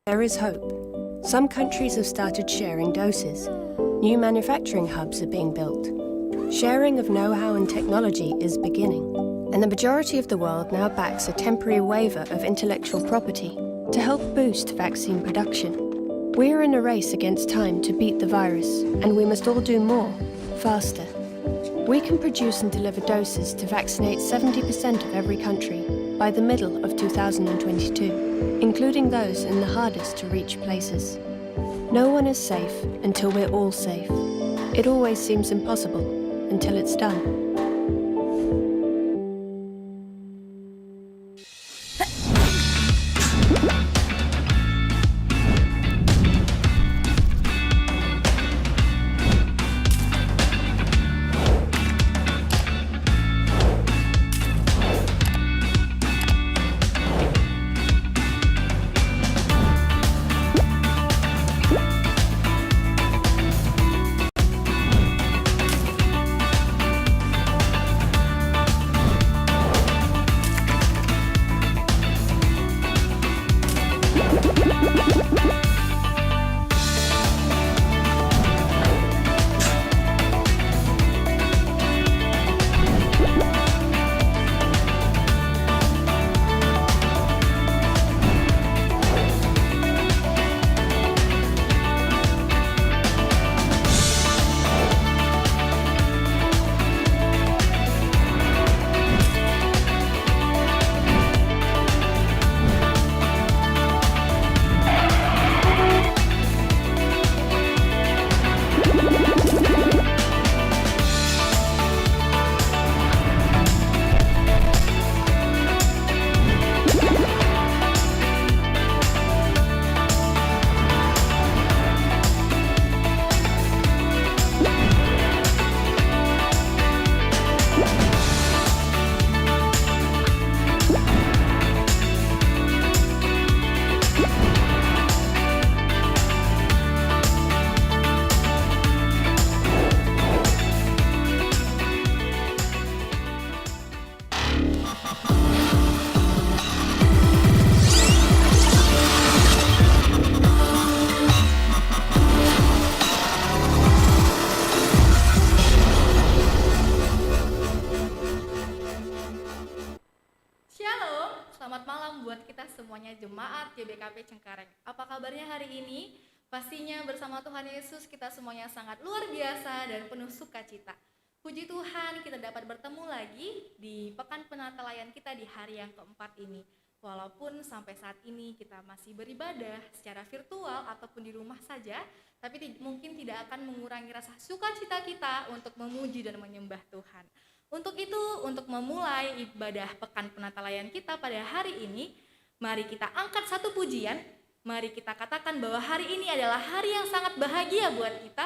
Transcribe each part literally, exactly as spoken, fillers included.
There is hope. Some countries have started sharing doses. New manufacturing hubs are being built. Sharing of know-how and technology is beginning. And the majority of the world now backs a temporary waiver of intellectual property to help boost vaccine production. We are in a race against time to beat the virus, and we must all do more, faster. We can produce and deliver doses to vaccinate seventy percent of every country by the middle of two thousand twenty-two, including those in the hardest to reach places. No one is safe until we're all safe. It always seems impossible until it's done. Shalom, selamat malam buat kita semuanya jemaat G B K P Cengkareng. Apa kabarnya hari ini? Pastinya bersama Tuhan Yesus kita semuanya sangat luar biasa dan penuh sukacita. Puji Tuhan, kita dapat bertemu lagi di Pekan Penatalayan kita di hari yang keempat ini. Walaupun sampai saat ini kita masih beribadah secara virtual ataupun di rumah saja, tapi tid-, mungkin tidak akan mengurangi rasa sukacita kita untuk memuji dan menyembah Tuhan. Untuk itu, untuk memulai ibadah Pekan Penatalayan kita pada hari ini, mari kita angkat satu pujian, mari kita katakan bahwa hari ini adalah hari yang sangat bahagia buat kita,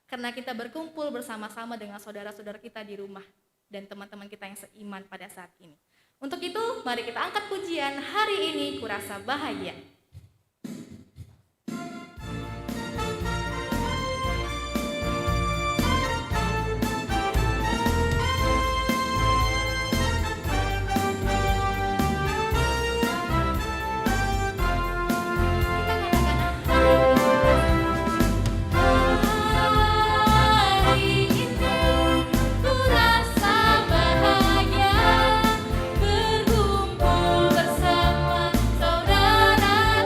karena kita berkumpul bersama-sama dengan saudara-saudara kita di rumah dan teman-teman kita yang seiman pada saat ini. Untuk itu, mari kita angkat pujian, "Hari Ini Kurasa Bahagia". Berkumpul bersama saudara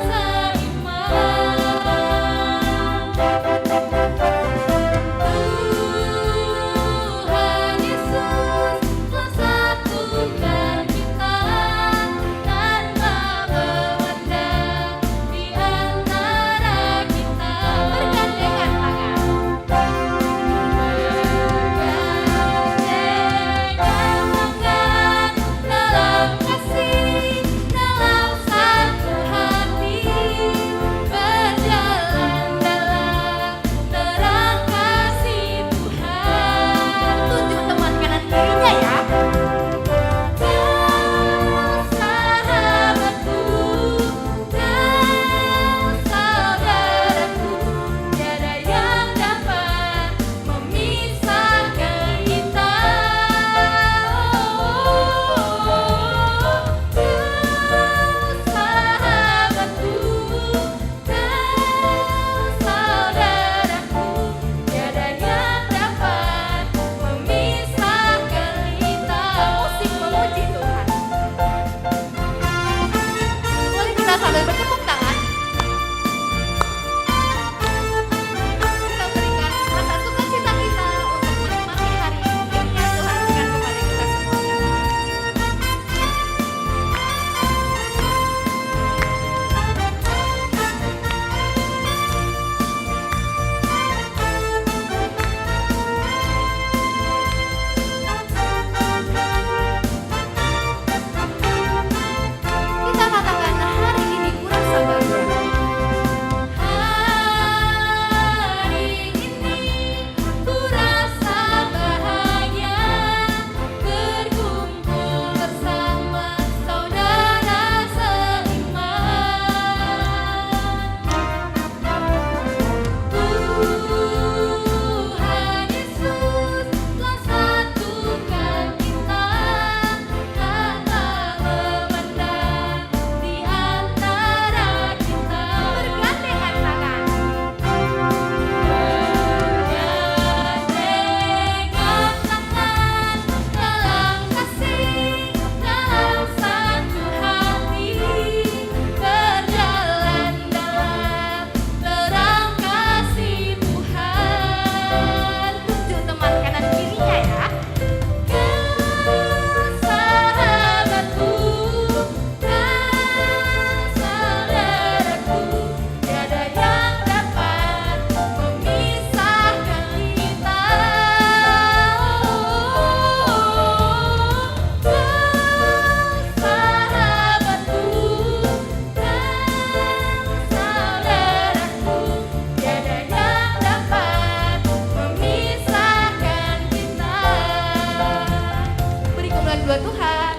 Buat Tuhan.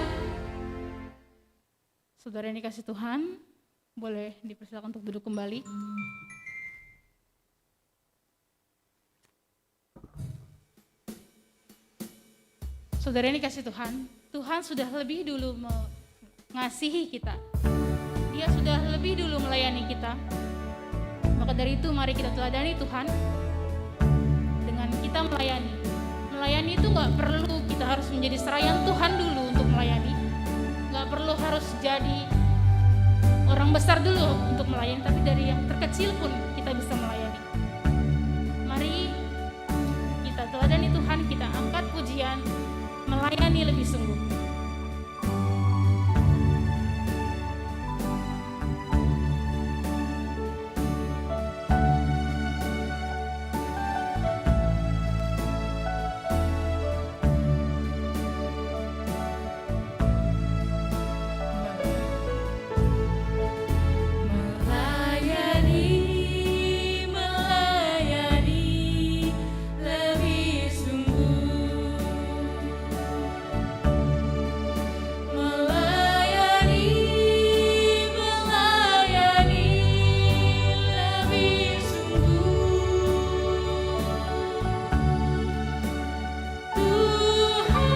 Saudara yang dikasih Tuhan, boleh dipersilakan untuk duduk kembali. Saudara yang dikasih Tuhan, Tuhan sudah lebih dulu mengasihi kita. Dia sudah lebih dulu melayani kita. Maka dari itu, mari kita teladani Tuhan dengan kita melayani. Melayani itu nggak perlu kita harus menjadi serayan Tuhan dulu untuk melayani. Nggak perlu harus jadi orang besar dulu untuk melayani, tapi dari yang terkecil pun kita bisa melayani. Mari kita teladani Tuhan, kita angkat pujian, melayani lebih sungguh. Melayani, melayani lebih sungguh. Melayani, melayani lebih sungguh. Tuhan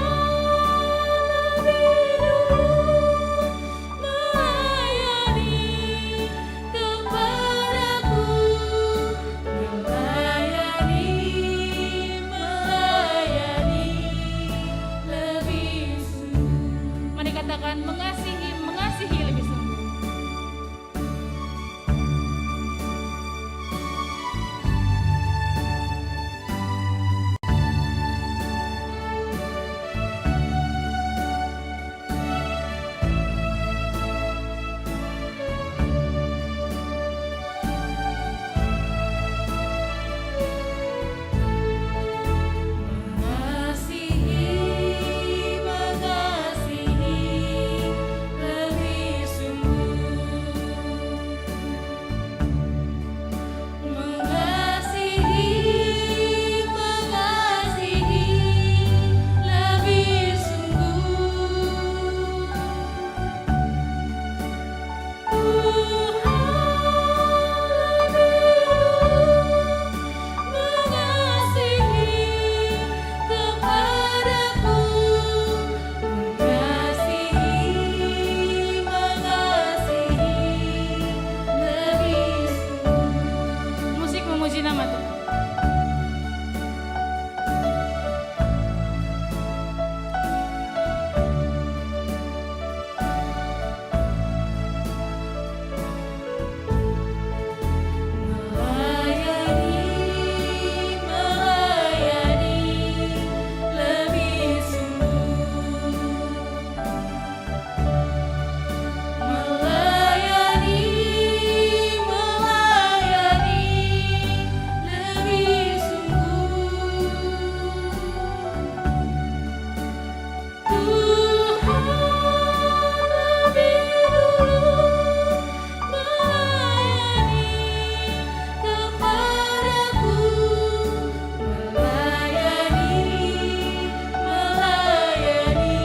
lebih dulu melayani kepadaku, melayani, melayani lebih sungguh. Mari katakan, mengasihi, mengasihi lebih sungguh. Mengasihi, mengasihi lebih sungguh. Mengasihi, mengasihi lebih sungguh. Tuhan lebih dulu mengasihi kepadaku, mengasihi, mengasihi lebih sungguh. Musik memuji nama Tuhan. Melayani, melayani lebih sungguh. Melayani, melayani lebih sungguh. Tuhan lebih dulu melayani kepadaku, melayani, melayani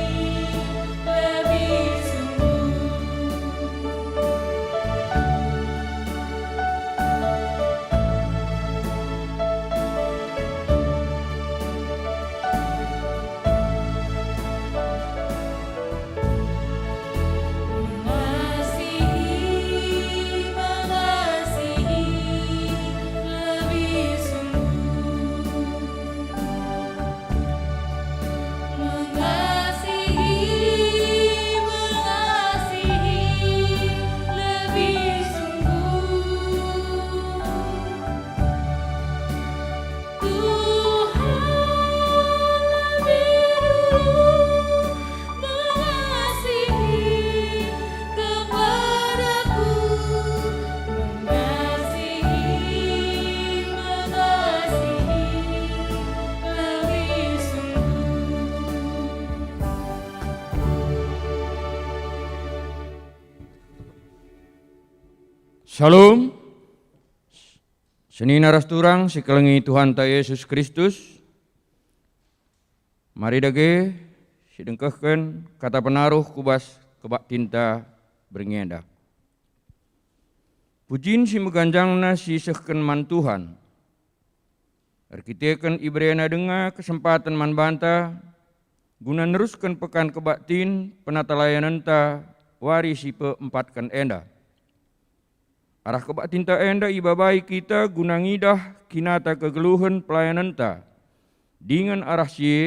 lebih sungguh. Mengasihi, mengasihi lebih sungguh. Mengasihi, mengasihi lebih sungguh. Tuhan lebih dulu mengasihi kepadaku, mengasihi, mengasihi lebih sungguh. Shalom. Senina ras turang si kelengi Tuhanta Yesus Kristus. Mari dage si dengkehken kata penaruh ku bas kebaktinta berngi enda. Pujin si meganjangna siisehken man Tuhan. Erkiteken iberena denga kesempaten man banta guna nerusken pekan kebaktin penata layanenta wari si peempatken enda. Arah kebaktinta enda ibabai kita guna ngidah kinata kegeluhen pelayanenta, dingen arah si e,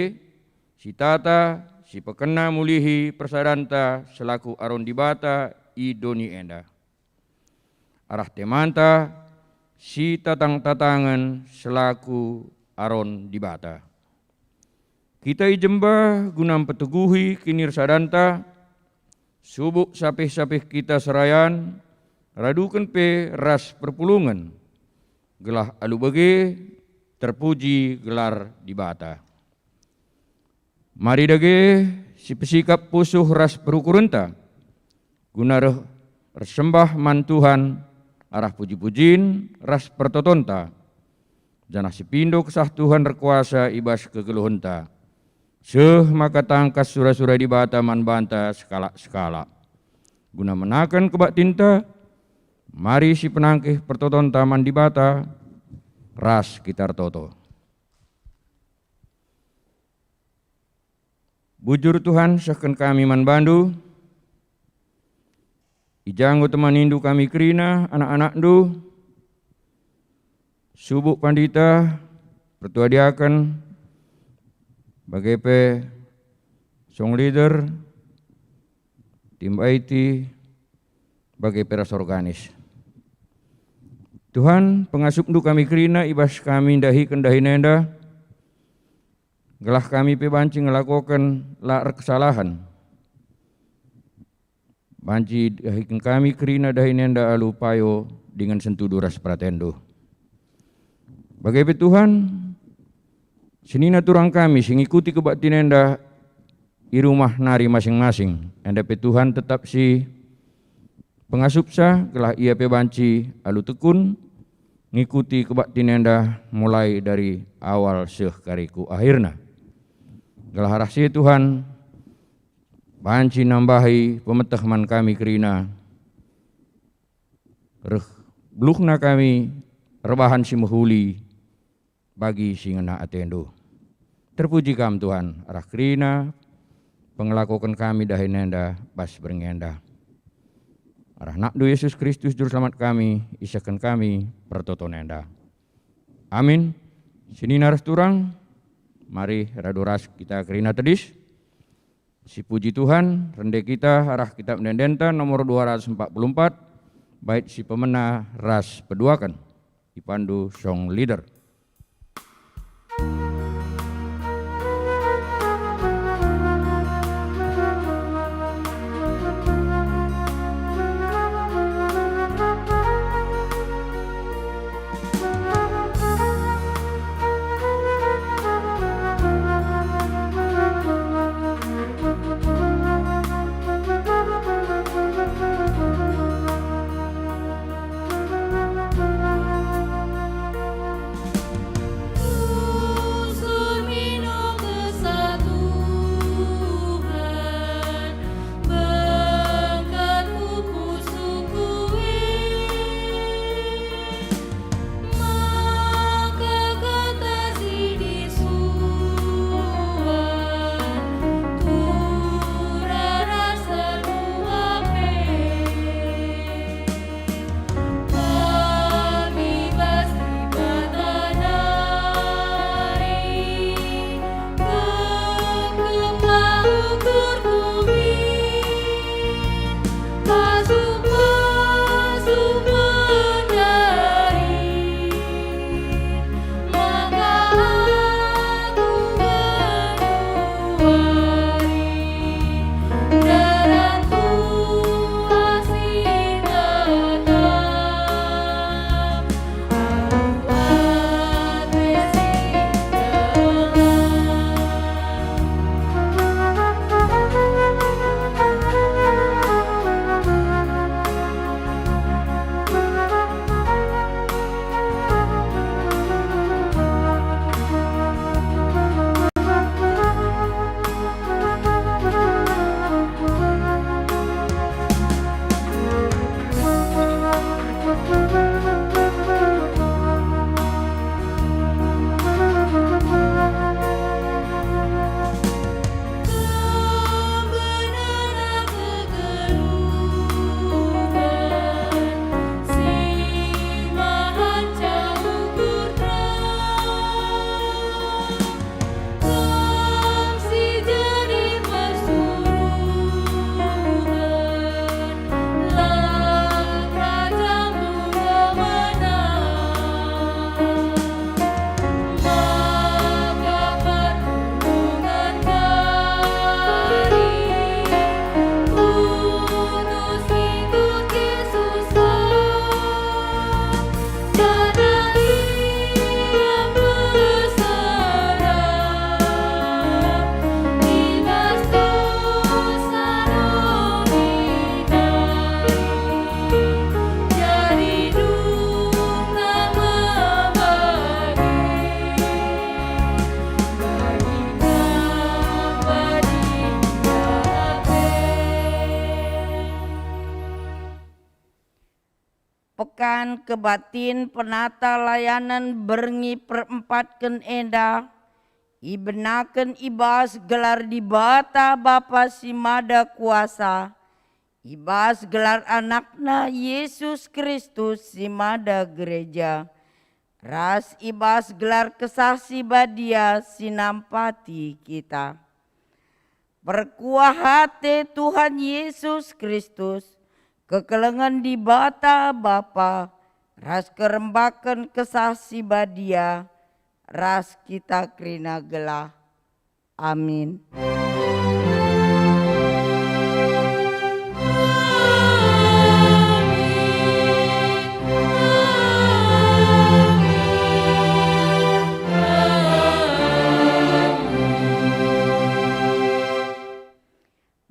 sitata, sipekena mulihi persadanta selaku Aron Dibata i doni enda. Arah temanta, sitatang-tatangen selaku Aron Dibata. Kita i jemba guna mpeteguhi kinirsadanta, subuk sapih-sapih kita serayan, raduken pe ras perpulungen, gelah alu bage terpuji gelar Dibata. Mari dage sipesikap pusuh ras perukurenta, guna reh ersembah man Tuhan arah puji-pujin ras pertotonta, janah sipindo Kesah Tuhan erkuasa i bas kegeluhenta, seh maka tangkas sura-sura Dibata man banta sekalak-sekalak. Guna menaken kebaktinta, mari sipenangkih pertotonta man Dibata, ras kita ertoto. Bujur Tuhan, sehken kami man baNdu. I ja enggo temanindu kami kerina, anak-anakNdu, subuk pandita, pertua diaken, bage pe song leader, tim I T, bage pe ras organis. Tuhan, pengasupNdu kami kerina i bas kami ndahiken dahin enda, gelah kami pe banci ngelakoken la erkesalahen. Banci dahiken kami kerina dahin enda alu payo dingen sentudu ras peratenNdu. Bage pe Tuhan, senina turang kami si ngikuti kebaktin enda i rumah nari masing-masing, enda pe Tuhan tetap si pengasupsa, gelah ia pe banci alu tekun ngikuti kebaktin enda mulai dari awal seh kari ku akhirna. Gelah arah si e Tuhan banci nambahi pemeteh man kami kerina, reh beluhna kami erbahan si mehuli bagi si ngena ateNdu. Terpuji Kam, Tuhan, arah kerina pengelakoken kami dahin enda bas berngi enda. Arah AnakNdu Yesus Kristus, Juru Selamat kami, isehken kami pertoton enda. Amin. Senina ras turang, mari radu ras kita kerina tedis. Sipuji Tuhan, rende kita arah Kitab Ende-endenta nomor dua ratus empat puluh empat, bait si pemena ras peduaken. Ipandu song leader. Kan kebatin penata layanen berngi perempatken enda ibenaken i bas gelar Dibata Bapa si Mada Kuasa, i bas gelar AnakNa Yesus Kristus si Mada Gereja, ras i bas gelar Kesah Si Badia si nampati kita. Perkuah ate Tuhan Yesus Kristus, kekelengen Dibata Bapa, ras kerembaken Kesah Si Badia, ras kita kerina gelah. Amin.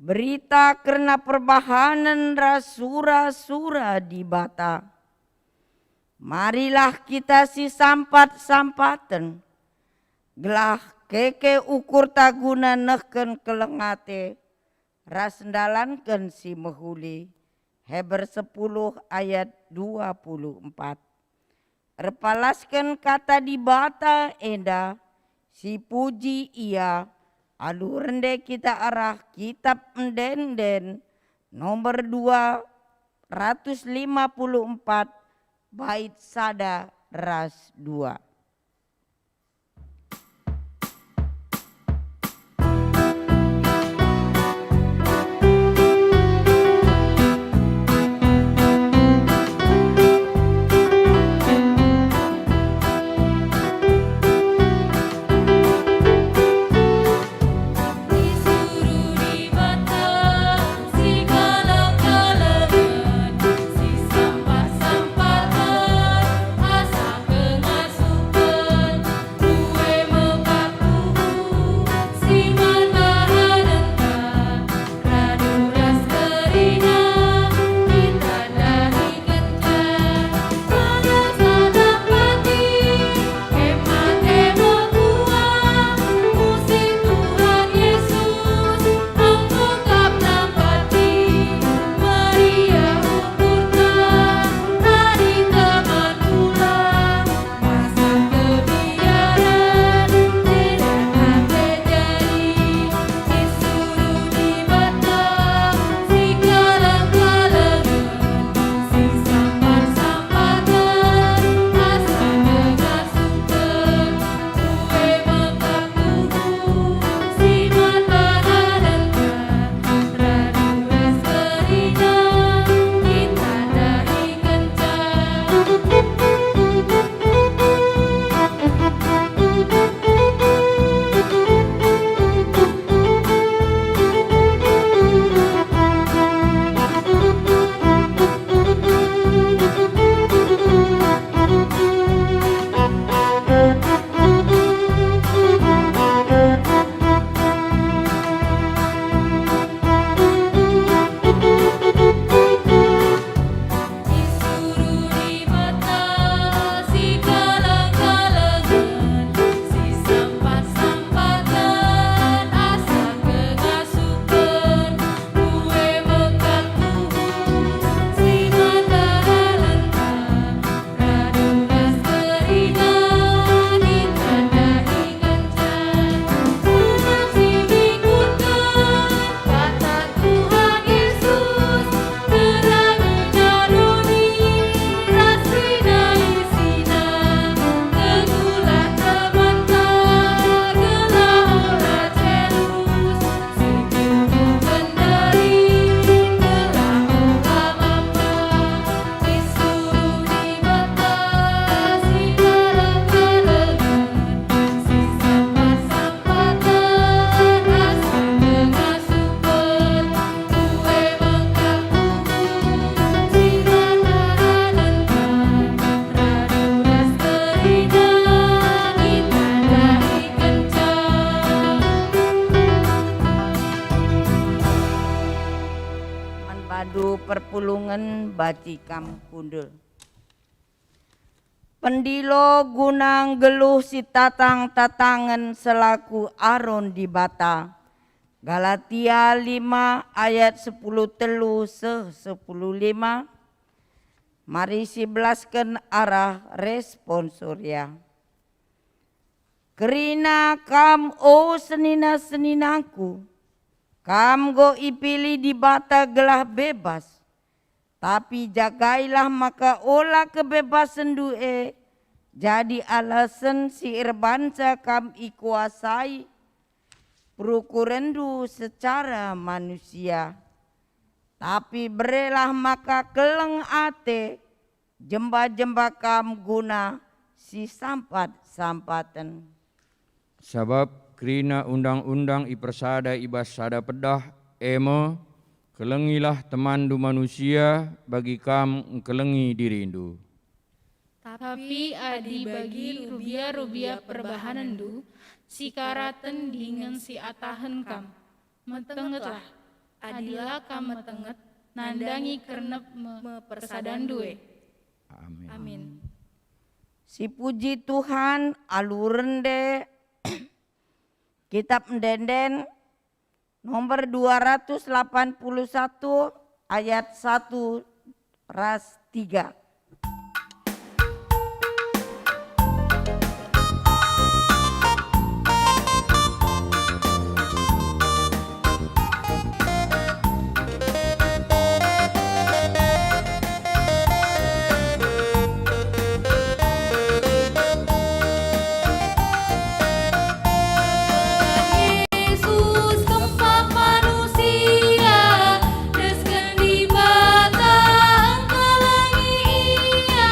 Berita kerna perbahanen ras sura-sura Dibata. Marilah kita sisampat-sampaten, gelah keke ukurta guna nehken keleng ate ras ndalanken si mehuli. Heber sepuluh ayat dua puluh empat. Erpalasken Kata Dibata enda, sipuji Ia, alu rende kita arah Kitab Ende-enden nomor dua ratus lima puluh empat, bait sada ras dua. Man bandu perpulungen banci kam kundul. Pendilo guna nggeluh sitatang-tatangen selaku aron Dibata. Galatia lima ayat sepuluh telu seh sepuluh lima. Mari sibelasken arah responsoria. Kerina kam, o senina-seninangku, kam enggo ipilih Dibata gelah bebas. Tapi jagailah maka ola kebebasenndu e jadi alasen si erbanca kam ikuasai perukurenndu secara manusia. Tapi berelah maka keleng ate, jemba-jemba kam guna sisampat-sampaten. Sabap kerina undang-undang ipersada i bas sada pedah, e me, "Kelengilah temanndu manusia, bagi kam engkelengi dirindu." Tapi adi bagi rubia-rubia perbahanenndu, sikaraten dingen siatahen kam, metengetlah. Adi la kam metenget, nandangi kernep me persadanndu e. Amin. Amin. Sipuji Tuhan, alu rende Kitab Ende-enden nomor dua ratus lapan puluh satu ayat satu ras tiga. Yesus kempak manusia, desken Dibata engkelengi Ia,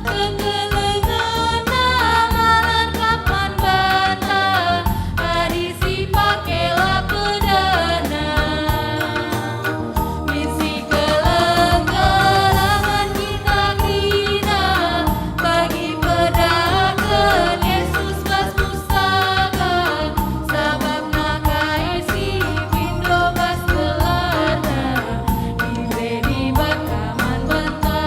kekelengenNa ngalangkap man banta, adi sipake la pedana. Min si keleng-kelengen kita kerina, bagi pedahken Yesus bas pustaka, sabapna kai si pindo bas gelarna, ibereken Dibata man banta.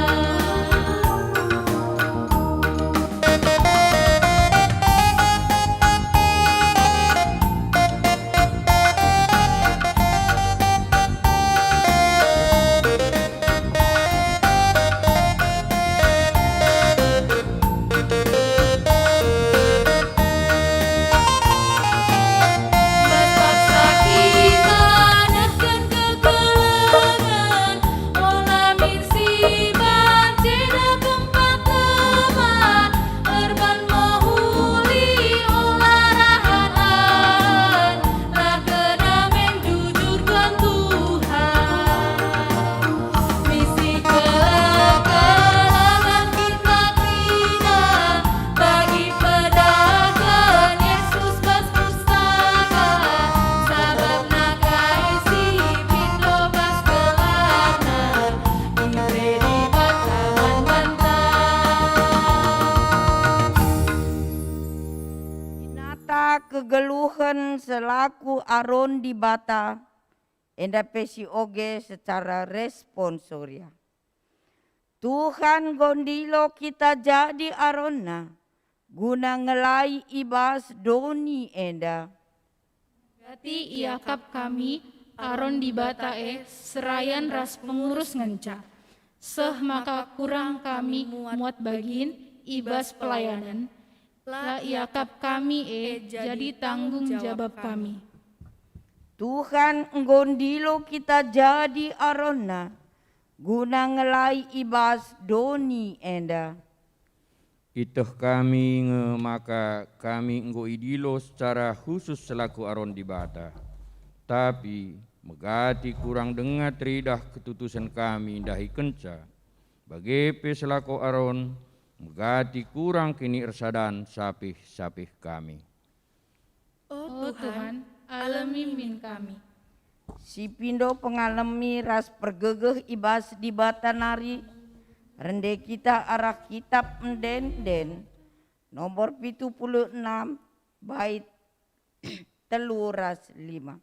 Bas paksa kita nehken kekelengen, ola min si banci nehken pakleman, erban mehuli ola rahan-rahan, la kena men jujur Tuhan. Misi keleng-kelengen kita kerina, bagi pedahken Yesus bas pustaka, sabapna kai si pindo bas gelarna, ibereken Dibata man banta. Nata kegeluhen selaku aron Dibata, enda pe sioge secara responsoria. Tuhan enggo ndilo kita jadi aronNa, guna ngelai i bas doni enda. Gati iakap kami aron Dibata e serayan ras pengurus ngenca, seh maka kurang kami muat bagin i bas pelayanen, la iakap kami e jadi tanggung jabap kami. Tuhan enggo ndilo kita jadi aronNa, guna ngelai i bas doni enda. Ieteh kami nge maka kami enggo idilo secara khusus selaku aron Dibata. Tapi megati kurang denga teridah ketutusen kami ndahikenca. Bage pe selaku aron, megati kurang kinisersadan sapih-sapih kami. O Tuhan, alemi min kami. Si pindo pengalemi ras pergegeh i bas Dibata nari, rende kita arah Kitab Ende-enden, nomor pitu puluh enam, bait telu ras lima.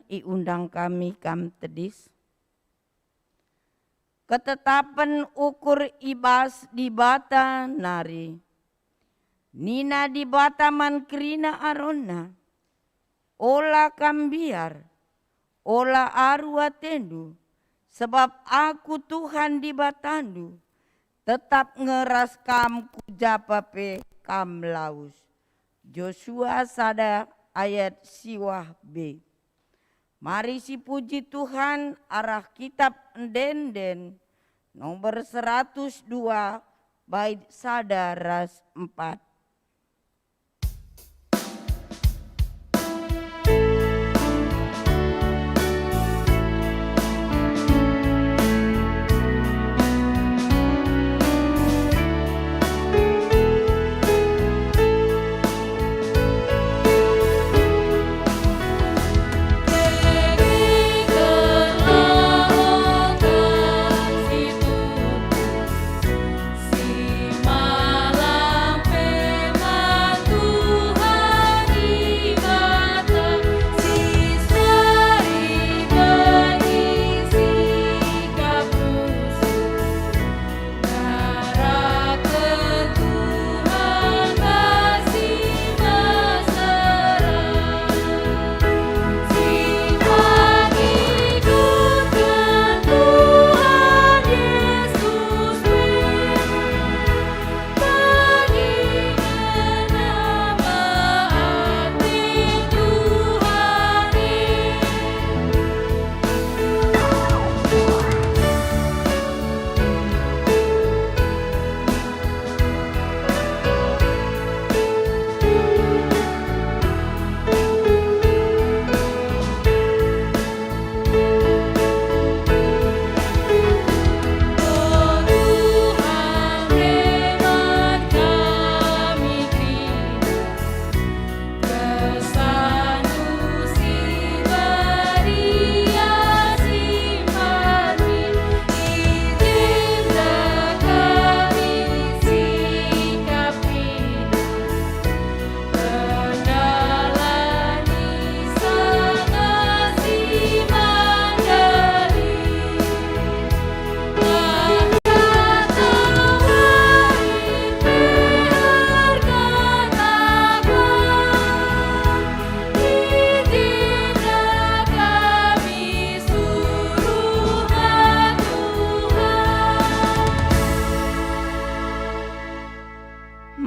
iundang kami kam tedis. Ketetapen ukur i bas Dibata nari. Nina Dibata man kerina Aronna, "Ola kam mbiar, ola aru atendu, sebab Aku Tuhan Dibatandu, tetap nge ras kam ku japa pe kam lawes." Josua sada ayat siwah b. Mari sipuji Tuhan arah Kitap Ende-enden nomor seratus dua, bait sada ras empat.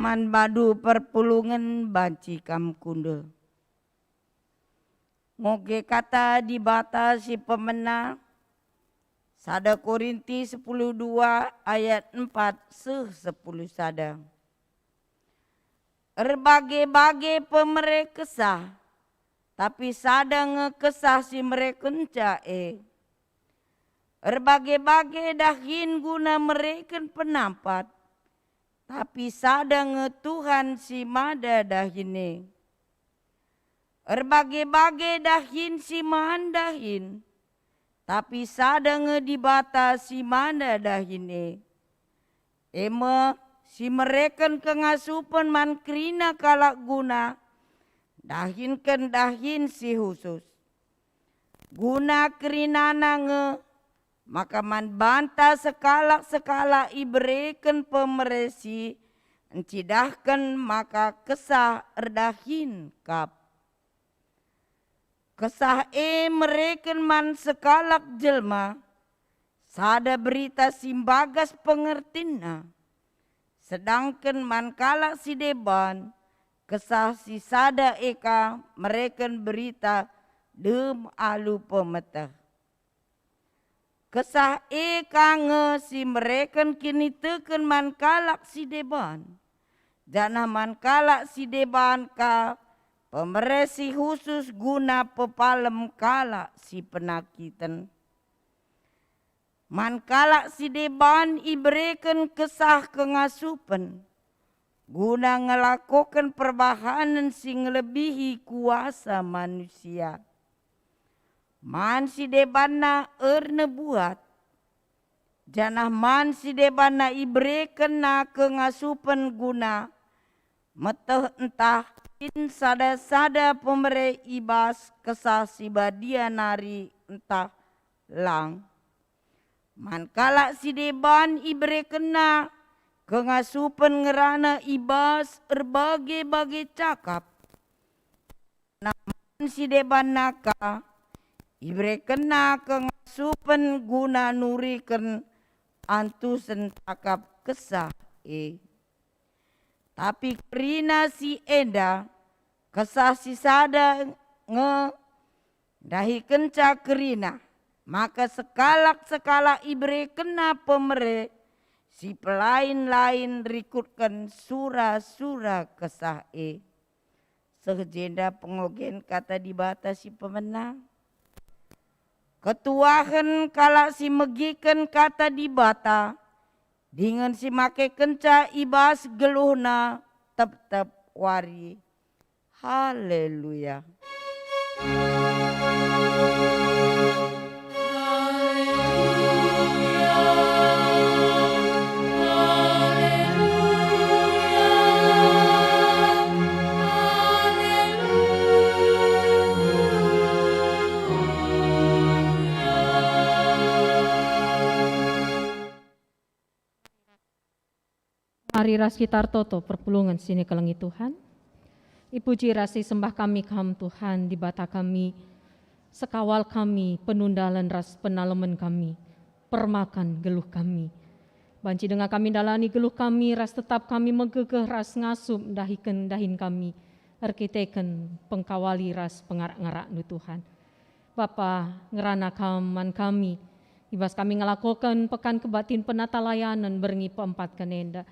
Man badu perpulungen banci kam kundul. Ngoge kata Dibata si pemena, sada Korinti sepuluh dua ayat empat seh sepuluh sada. Erbage-bage pemere kesah, tapi sada nge kesah si merekenca e. Erbage-bage dahin guna mereken penampat, tapi sada nge Tuhan si mada dahin e. Erbage-bage dahin si man dahin, tapi sada nge Dibata si mada dahin e. E me si mereken kengasupen man kerina kalak guna dahinken dahin si khusus. Guna kerinana nge maka man banta sekalak-sekalak ibereken pemere si ncidahken maka kesah erdahin kap. Kesah e mereken man sekalak jelma sada berita si mbagas pengertinna, sedangken man kalak si deban, kesah si sada e ka mereken berita dem alu pemeteh. Kesah e ka nge si mereken kiniteken man kalak si deban, janah man kalak si deban ka pemere si khusus guna pepalem kalak si penakiten. Man kalak si deban ibereken kesah kengasupen, guna ngelakoken perbahanen si ngelebihi kuasa manusia. Man si debanna ernebuat, janah man si debanna iberekenna kengasupen guna meteh ntah kin sada-sada pemere i bas Kesah Si Badia nari ntah lang. Man kalak si deban iberekenna kengasupen ngerana i bas erbage-bage cakap. Naman si deban naka iberekenna kengasupen guna nuriken antusen cakap Kesah e. Tapi kerina si enda, Kesah si sada nge ndahikenca kerina, maka sekalak-sekalak iberekenna pemere si pelain-lain rikutken sura-sura Kesah e. Seh jenda pengogen Kata Dibata si pemena. Ketuahen kalak si megiken Kata Dibata dingen si makekenca i bas geluhna tep-tep wari. Haleluya. Mari ras kita ertoto perpulungen si nikelengi Tuhan. Ipuji ras isembah kami Kam, Tuhan, Dibata kami, sekawal kami, penundalen ras penalemen kami, permakan geluh kami. Banci denga kami ndalani geluh kami ras tetap kami megegeh ras ngasup ndahiken dahin kami erkiteken pengkawali ras pengarak-ngarakNdu, Tuhan. Bapa, ngerana Kam man kami, i bas kami ngelakoken Pekan Kebaktin Penatalayanen berngi peempatken enda,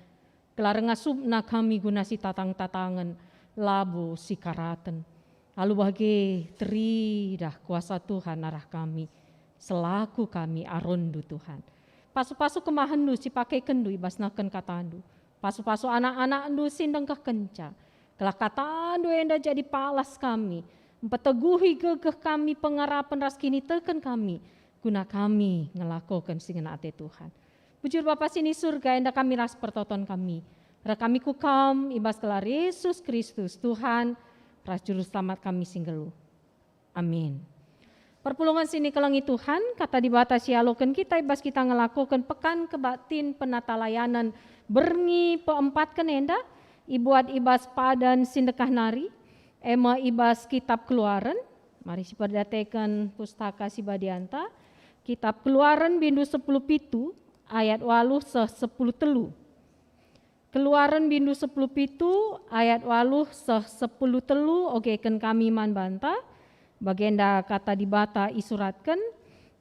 gelah ngasupna kami guna sitatang-tatangen, labo sikaraten. Alu bage teridah kuasa Tuhan arah kami, selaku kami aronNdu, Tuhan. Pasu-pasu kemahenNdu si pakekenndu i bas nehken kataNdu. Pasu-pasu anak-anakNdu si ndengkehkenca. Gelah kataNdu enda jadi palas kami, mpeteguhi gegeh kami, pengarapen ras kiniteken kami, guna kami ngelakoken si ngena ate Tuhan. Bujur Bapa si ni Surga, enda kami ras pertoton kami. Reh kami ku Kam, i bas gelar Yesus Kristus, Tuhan, ras Juru Selamat kami si nggeluh. Amin. Perpulungen si nikelengi Tuhan, Kata Dibata si ialoken kita i bas kita ngelakoken Pekan Kebaktin Penatalayanen berngi peempatken enda ibuat i bas padan si ndekah nari, e me i bas Kitap Keluaren. Mari siperdiateken Pustaka Si Badianta, Kitap Keluaren bindu sepuluh pitu ayat waluh seh sepuluh telu. Keluaren bindu sepuluh pitu ayat waluh seh sepuluh telu ogeken kami man banta, bagenda Kata Dibata isuratken,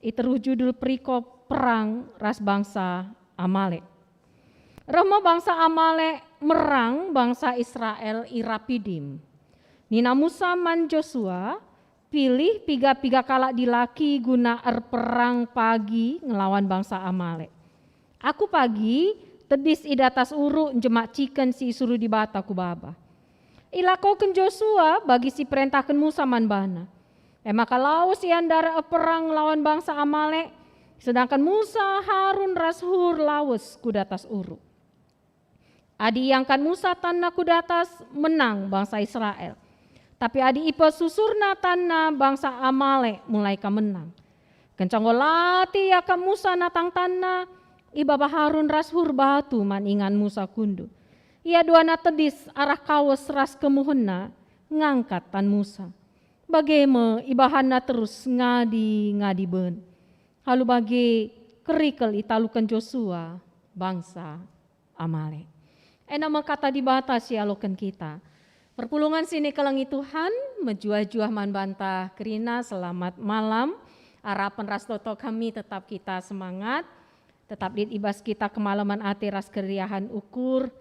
i teruh judul perikop Perang ras Bangsa Amalek. Reh me bangsa Amalek merang bangsa Israel i Rapidim. Nina Musa man Josua, "Pilih piga-piga kalak dilaki guna erperang pagi ngelawan bangsa Amalek. Aku pagi tedis i datas uruk njemak ciken si isuruh Dibata ku baba." Ilakoken Josua bagi si perentahken Musa man bana. E maka lawes ia ndarat erperang ngelawan bangsa Amalek, sedangken Musa, Harun ras Hur lawes ku datas uruk. Adi iangkat Musa tanna ku datas, menang bangsa Israel. Tapi adi ipesusurna tanna, bangsa Amalek mulai ka menang. Kenca enggo latih iakap Musa natang tanna, ibaba Harun ras Hur batu man ingan Musa kundul. Ia duana tedis arah kawes ras kemuhenna ngangkat tan Musa. Bage me ibahanna terus ngadi-ngadi ben. Alu bage kerikel italuken Josua bangsa Amalek. Enda me Kata Dibata si ialoken kita. Perpulungen si nikelengi Tuhan, mejuah-juah man banta kerina, selamat malam. Arapen ras toto kami tetap kita semangat, tetap lit i bas kita kemalemen ate ras keriahen ukur,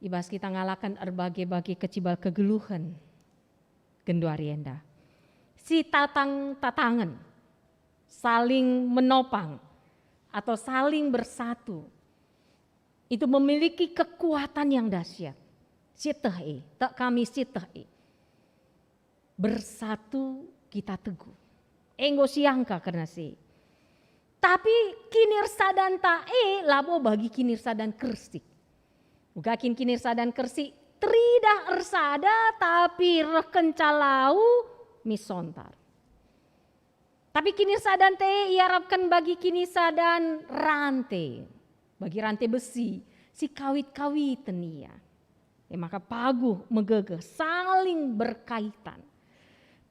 i bas kita ngalaken erbage-bage kecibal kegeluhen genduari enda. Sitatang-tatangen, saling menopang, atau saling bersatu, itu memiliki kekuatan yang dahsyat. Sieteh e, tek kami sieteh e. Bersatu kita teguh. Enggo siangka kerna si. Tapi kinirsadanta e labo bagi kinirsadan Kersik. Uga kin kinirsadan Kersik Teridah ersada, tapi rehkenca lau misontar. Tapi kinisadanta e iarapken bagi kinisadan rante, bagi rante besi, si kawit-kawiten ia. E maka paguh, megegeh, saling berkaitan.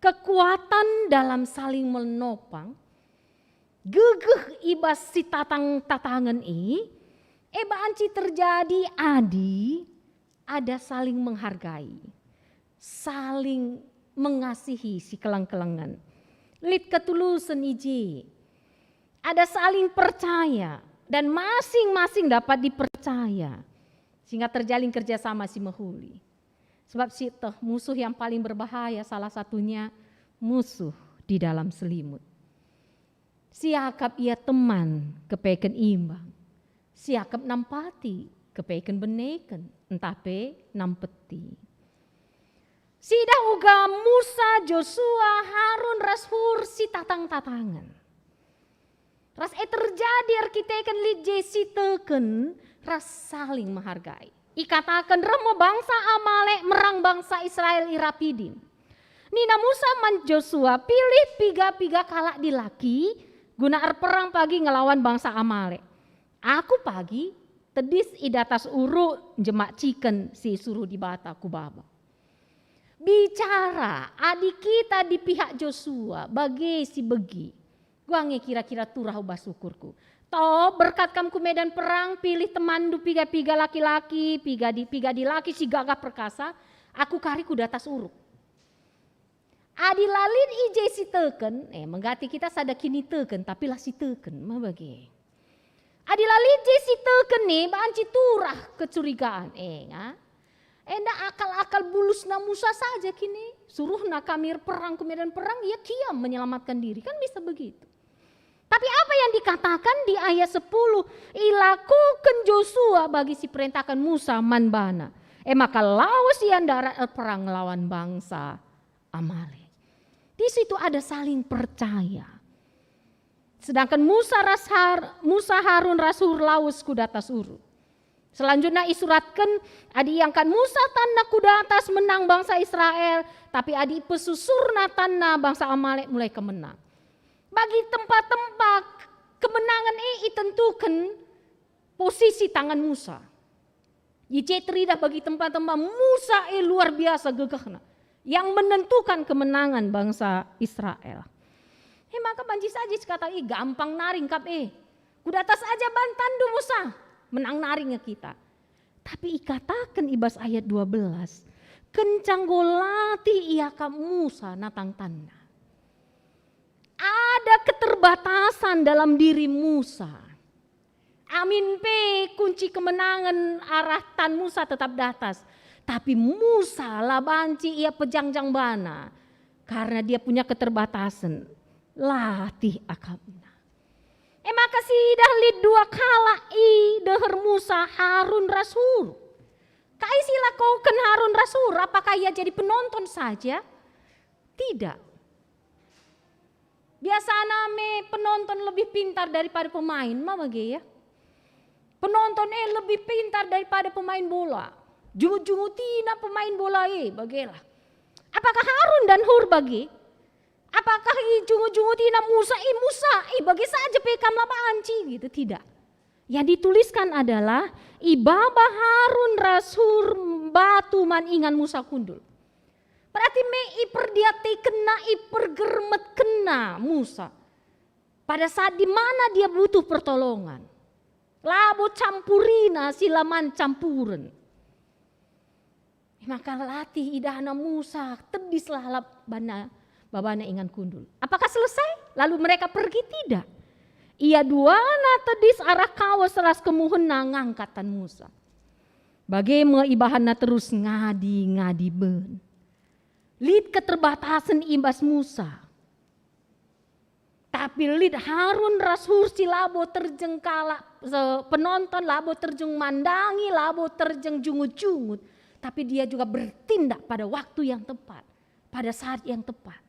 Kekuatan dalam saling menopang, gegeh i bas sitatang-tatangen e, e banci terjadi adi ada saling menghargai, saling mengasihi sikeleng-kelengen. Lit ketulusen i je. Ada saling percaya dan masing-masing dapat dipercaya, sehingga terjalin kerjasama si mehuli. Sebab sieteh, musuh yang paling berbahaya salah satunya musuh di dalam selimut. Siakap ia teman kepeken imbang, siakap nampati kepeken beneken, ntah pe nampeti. Siidah uga Musa, Josua, Harun ras Hur sitatang-tatangen. Ras e terjadi erkiteken lit je siteken ras saling menghargai. Ikataken reh me bangsa Amalek merang bangsa Israel i Rapidim. Nina Musa man Josua, "Pilih piga-piga kalak dilaki guna erperang pagi ngelawan bangsa Amalek. Aku pagi tedis i datas uruk njemak ciken si isuruh Dibata ku baba." Bicara, adi kita di pihak Josua, bage si begi. Gua nge kira-kira turah ubah syukurku. To, berkat kam ku medan perang, pilih temanndu piga-piga laki-laki, piga di, piga dilaki si gagah perkasa, aku kari ku datas uruk. Adi la lit i je siteken, eh, menggati kita sada kiniteken, tapi la siteken, ma bage. Adi la lit je siteken e, banci turah kecurigaan, eh, nga. Enda akal-akal bulusna Musa saja kini, suruhna kami erperang ku medan perang, ia kiam menyelamatkan diri, kan bisa begitu. Tapi apa yang dikatakan di ayat sepuluh, ilakuken Josua bagi si perentahken Musa man bana. E maka lawes ia ndarat erperang ngelawan bangsa Amalek. Di situ ada saling percaya. Sedangkan Musa ras Har-, Musa, Harun ras Hur lawes ku datas uruk. Selanjutnya isuratken, adi iangkat Musa tanna ku datas menang bangsa Israel, tapi adi ipesusurna tanna bangsa Amalek mulai ka menang. Bagi tempa-tempa kemenangen e itentuken posisi tangan Musa. I je teridah bagi tempa-tempa Musa e luar biasa gegehna, yang menentukan kemenangan bangsa Israel. E maka banci saja sikataken, "Ih, gampang nari ngkap e. Ku datas aja ban tanndu Musa, menang nari nge kita." Tapi ikataken i bas ayat dua belas, kenca enggo latih iakap Musa natang tanna. Ada keterbatasan dalam diri Musa. Amin pe kunci kemenangen arah tan Musa tetap datas. Tapi Musa la banci ia pejangjang bana, karena dia punya keterbatasan. Latih akapna. E maka siidah lit dua kalak i deher Musa, Harun ras Hur. Kai si ilakoken Harun ras Hur? Apakah ia jadi penonton saja? Tidak. Biasana me penonton lebih pintar daripada pemain, ma bage, ya? Penonton e lebih pintar daripada pemain bola. Jungut-jungutina pemain bola e, bagelah. Apakah Harun dan Hur bage? Apakah ijungut-jungutina Musa, "Ih, Musa, ih, bage saja pe kam la banci," gitu? Tidak. Yang dituliskan adalah, "Ibaba Harun ras Hur batu man ingan Musa kundul." Berarti me iperdiatekenna, ipergermetkenna Musa pada saat di mana dia butuh pertolongan. Labo campurina si la man campuren. Maka latih idahna Musa, tedis lalap bana, babana ingan kundul. Apakah selesai? Lalu mereka pergi? Tidak. Ia duana tedis arah kawes ras kemuhenna ngangkat tan Musa. Bage me ibahanna terus ngadi-ngadi ben. Lit keterbatasen i bas Musa. Tapi lit Harun ras Hur si labo terjeng kalak, se-, penonton, labo terjeng mandangi, labo terjeng jungut-jungut. Tapi dia juga bertindak pada waktu yang tepat, pada saat yang tepat.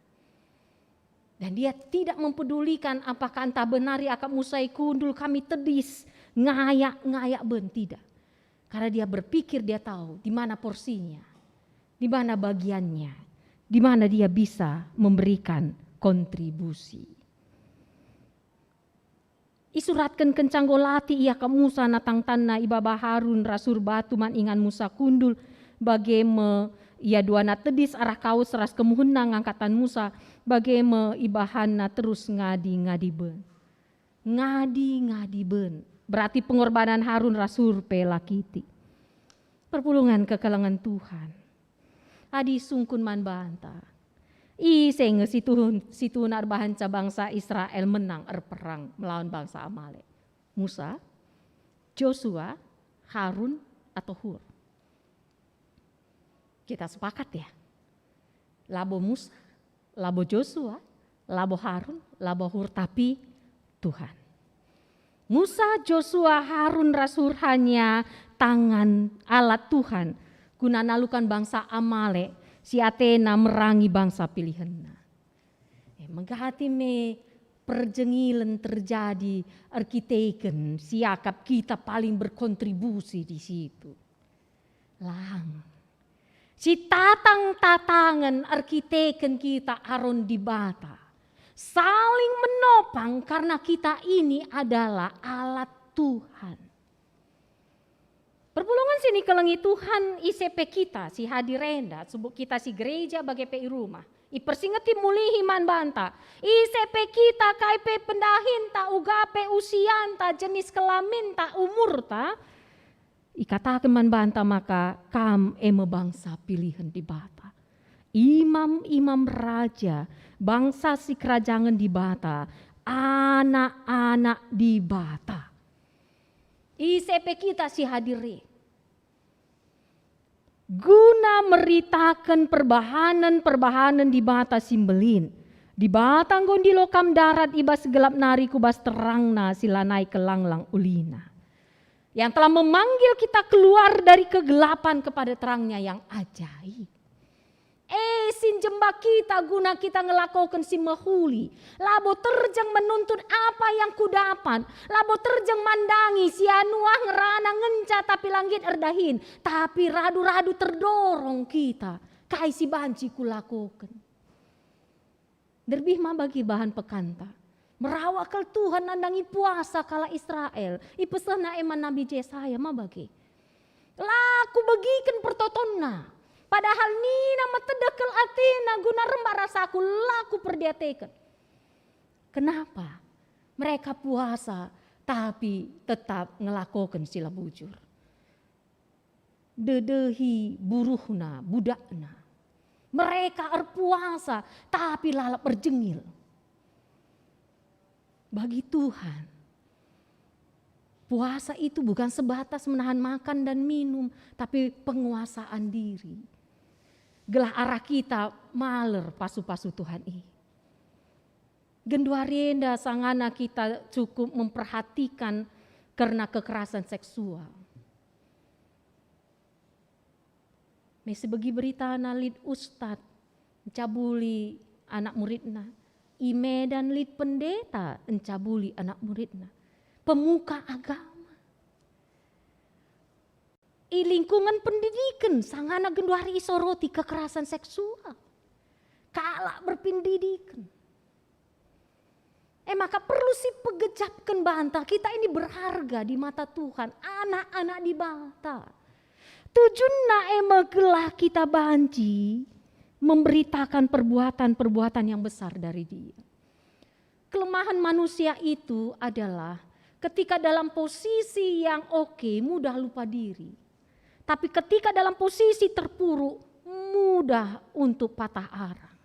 Dan dia tidak mempedulikan apakah entah benari akap Musa ikundul, kami tedis, ngayak-ngayak ben, tidak. Karena dia berpikir, dia tahu di mana porsinya, di mana bagiannya, di mana dia bisa memberikan kontribusi. Isuratken kenca enggo latih iakap Musa natang tanna, ibaba Harun ras Hur batu man ingan Musa kundul, bage me ia duana tedis arah kawes ras kemuhenna ngangkat tan Musa, bage me ibahanna terus ngadi-ngadi ben. Ngadi-ngadi ben. Berarti pengorbanan Harun ras Hur pe la kitik. Perpulungen kekelengen Tuhan. Adi sungkun man banta, ise nge situhun, situhuna erbahanca bangsa Israel menang erperang melawan bangsa Amalek? Musa, Josua, Harun, atau Hur? Kita sepakat ya? Labo Musa, labo Josua, labo Harun, labo Hur, tapi Tuhan. Musa, Josua, Harun ras Hur hanya tangan alat Tuhan guna nalukan bangsa Amalek si atena merangi bangsa pilihenna. Eh, megati me perjengilen terjadi erkiteken siakap kita paling berkontribusi di situ. Lang. Sitatang-tatangen erkiteken kita aron Dibata. Saling menopang karena kita ini adalah alat Tuhan. Perpulungen si nikelengi Tuhan, ise pe kita si hadir enda, subuk kita si gereja bage pe i rumah. Ipersingeti mulihi man banta. Ise pe kita, kai pe pendahinta, uga pe usianta, jenis kelaminta, umurta, ikataken man banta maka kam e me bangsa pilihen Dibata. Imam-imam raja, bangsa si kerajangen Dibata, anak-anak Dibata. Ise pe kita si hadir e. Guna meritaken perbahanen-perbahanen Dibata si mbelin. Dibata enggo ndilo kam ndarat i bas gelap nari ku bas terangna si lanai kelanglang ulina. Yang telah memanggil kita keluar dari kegelapan kepada terangnya yang ajaib. E, si njemba kita guna kita ngelakoken si mehuli. Labo terjeng menuntut apa yang kudapat. Labo terjeng mandangi si anuah ngerana ngenca tapi la nggit erdahin. Tapi radu-radu terdorong kita. Kai si banci kulakoken? Nderbih ma bagi bahan pekanta. Merawa kal Tuhan nandangi puasa kalak Israel. Ipesehna e man Nabi Jesaya ma bage. La kubegiken pertotonna. Padahal nina metedeh kal atena guna rembak ras aku, la kuperdiateken. Kenapa? Mereka puasa, tapi tetap ngelakoken si la bujur. Dedehi buruhna, budakna. Mereka erpuasa, tapi lalap erjengil. Bagi Tuhan, puasa itu bukan sebatas menahan makan dan minum, tapi penguasaan diri. Gelah arah kita maler pasu-pasu Tuhan i. Genduari enda sangana kita cukup memperhatikan kerna kekerasan seksual. Me sibegi beritana lit ustad encabuli anak muridna. I Medan lit pendeta encabuli anak muridna. Pemuka agama. I lingkungan pendidiken sangana genduari isoroti kekerasan seksual. Kalak berpendidiken. E maka perlu sipegejapken banta, kita ini berharga di mata Tuhan, anak-anak Dibata. Tujunna e me gelah kita banci memberitakan perbuatan-perbuatan yang besar dari Dia. Kelemahan manusia itu adalah ketika dalam posisi yang oke, mudah lupa diri. Tapi ketika dalam posisi terpuruk, mudah untuk patah arang.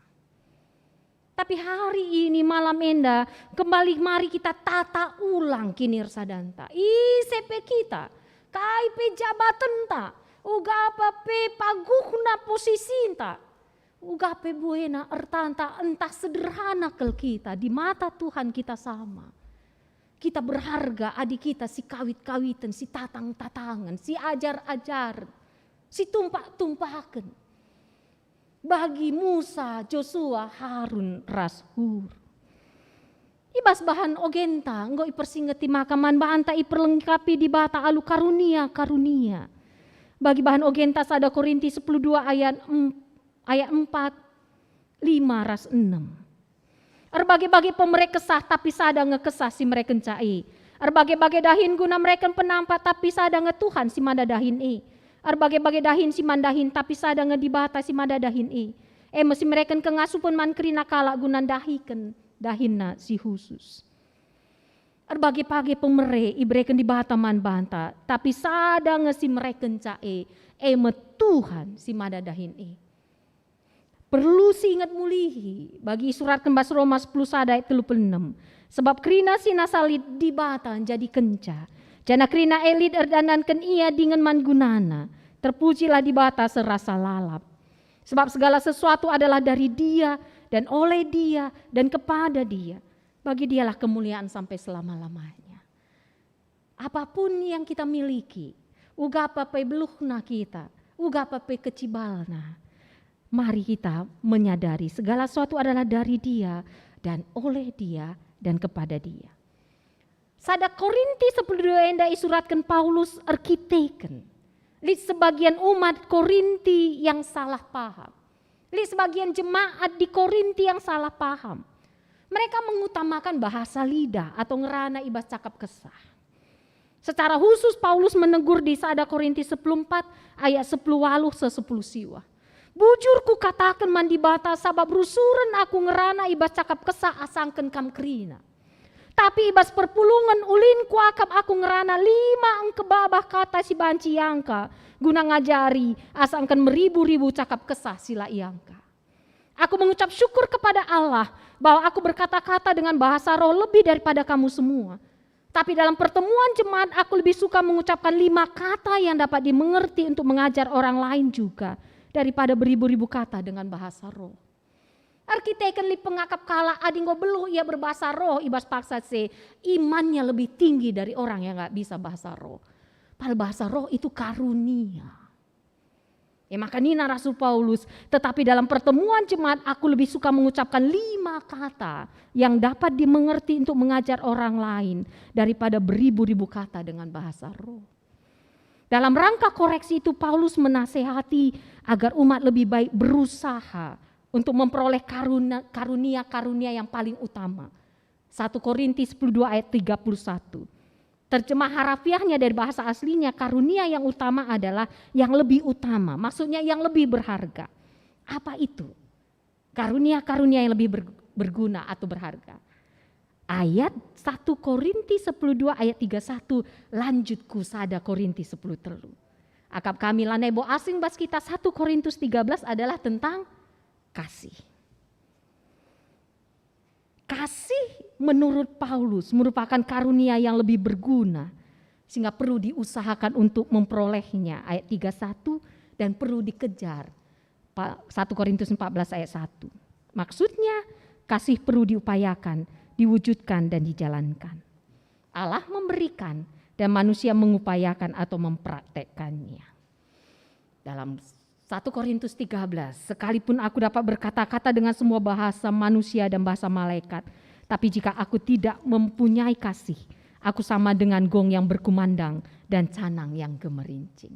Tapi hari ini, malam enda, kembali mari kita tata ulang kinirsadanta. Ise pe kita, kai pe jabatenta, uga pe paguhna posisinta, uga pe buena ertanta, entah sederhana kal kita, di mata Tuhan kita sama. Kita berharga adi kita sikawit-kawiten, sitatang-tatangen, siajar-ajaren, situmpak-tumpaken. Bagi Musa, Josua, Harun, ras Hur. I bas bahan ogenta enggo ipersingeti maka man banta iperlengkapi Dibata alu karunia-karunia. Bagi bahan ogenta sada Korinti sepuluh dua ayat em-, ayat empat, lima ras enem. Erbage-bage pemere kesah, tapi sada nge kesah si merekenca e. Erbage-bage dahin guna mereken penampat, tapi sada nge Tuhan si mada dahin e. Erbage-bage dahin si man dahin, tapi sada nge Dibata si mada dahin e. E me si mereken kengasupen man kerina kalak guna ndahiken dahinna si khusus. Erbage-bage pemere ibereken Dibata man banta, tapi sada nge si merekenca e, e me Tuhan si mada dahin e. Perlu siinget mulihi bagi isuratken bas Roma sepuluh sada ayat telu puluh enem. Sebab kerina si nasa lit Dibata njadikenca, janah kerina e lit erdandanken ia dingen man gunana. Terpujilah Dibata serasa lalap. Sebab segala sesuatu adalah dari Dia, dan oleh Dia, dan kepada Dia. Bagi Dialah kemuliaan sampai selama-lamanya. Apapun yang kita miliki, uga apa pe beluhna kita, uga apa pe kecibalna, mari kita menyadari segala sesuatu adalah dari Dia dan oleh Dia dan kepada Dia. Sada Korinti sepuluh dua enda isuratken Paulus erkiteken lit sebagian umat Korinti yang salah paham. Lit sebagian jemaat di Korinti yang salah paham. Mereka mengutamakan bahasa lidah atau ngerana i bas cakap kesah. Secara khusus Paulus menegur di sada Korinti sepuluh empat ayat sepuluh waluh seh sepuluh siwah. Bujur kukataken man Dibata, sabap rusuren aku ngerana i bas cakap kesah asangken kam kerina. Tapi i bas perpulungen ulin kuakap aku ngerana lima engkebabah kata si banci iangka guna ngajari asangken meribu-ribu cakap kesah si la iangka. Aku mengucap syukur kepada Allah bahwa aku berkata-kata dengan bahasa roh lebih daripada kamu semua. Tapi dalam pertemuan jemaat, aku lebih suka mengucapkan lima kata yang dapat dimengerti untuk mengajar orang lain juga daripada beribu-ribu kata dengan bahasa roh. Erkiteken lit pengakap kalak, adi enggo beluh ia berbahasa roh i bas paksa se, imannya lebih tinggi dari orang yang nggak bisa bahasa roh. Padahal bahasa roh itu karunia. E maka nina Rasul Paulus, "Tetapi dalam pertemuan jemaat aku lebih suka mengucapkan lima kata yang dapat dimengerti untuk mengajar orang lain daripada beribu-ribu kata dengan bahasa roh." Dalam rangka koreksi itu, Paulus menasehati agar umat lebih baik berusaha untuk memperoleh karuna-, karunia-karunia yang paling utama. Satu Korintus sepuluh dua ayat tiga puluh satu. Terjemah harafiahnya dari bahasa aslinya, karunia yang utama adalah yang lebih utama, maksudnya yang lebih berharga. Apa itu? Karunia-karunia yang lebih ber-, berguna atau berharga. Ayat satu Korintus sepuluh dua ayat tiga satu, lanjut ku sada Korintus sepuluh telu. Akap kami lanai bo asing bas kita, satu Korintus tiga belas adalah tentang kasih. Kasih menurut Paulus merupakan karunia yang lebih berguna, sehingga perlu diusahakan untuk memperolehnya, ayat tiga satu, dan perlu dikejar, pa-, satu Korintus empat belas ayat satu. Maksudnya, kasih perlu diupayakan, diwujudkan, dan dijalankan. Allah memberikan, dan manusia mengupayakan atau mempraktekkannya. Dalam satu Korintus tiga belas, "Sekalipun aku dapat berkata-kata dengan semua bahasa manusia dan bahasa malaikat, tapi jika aku tidak mempunyai kasih, aku sama dengan gong yang berkumandang dan canang yang gemerincing."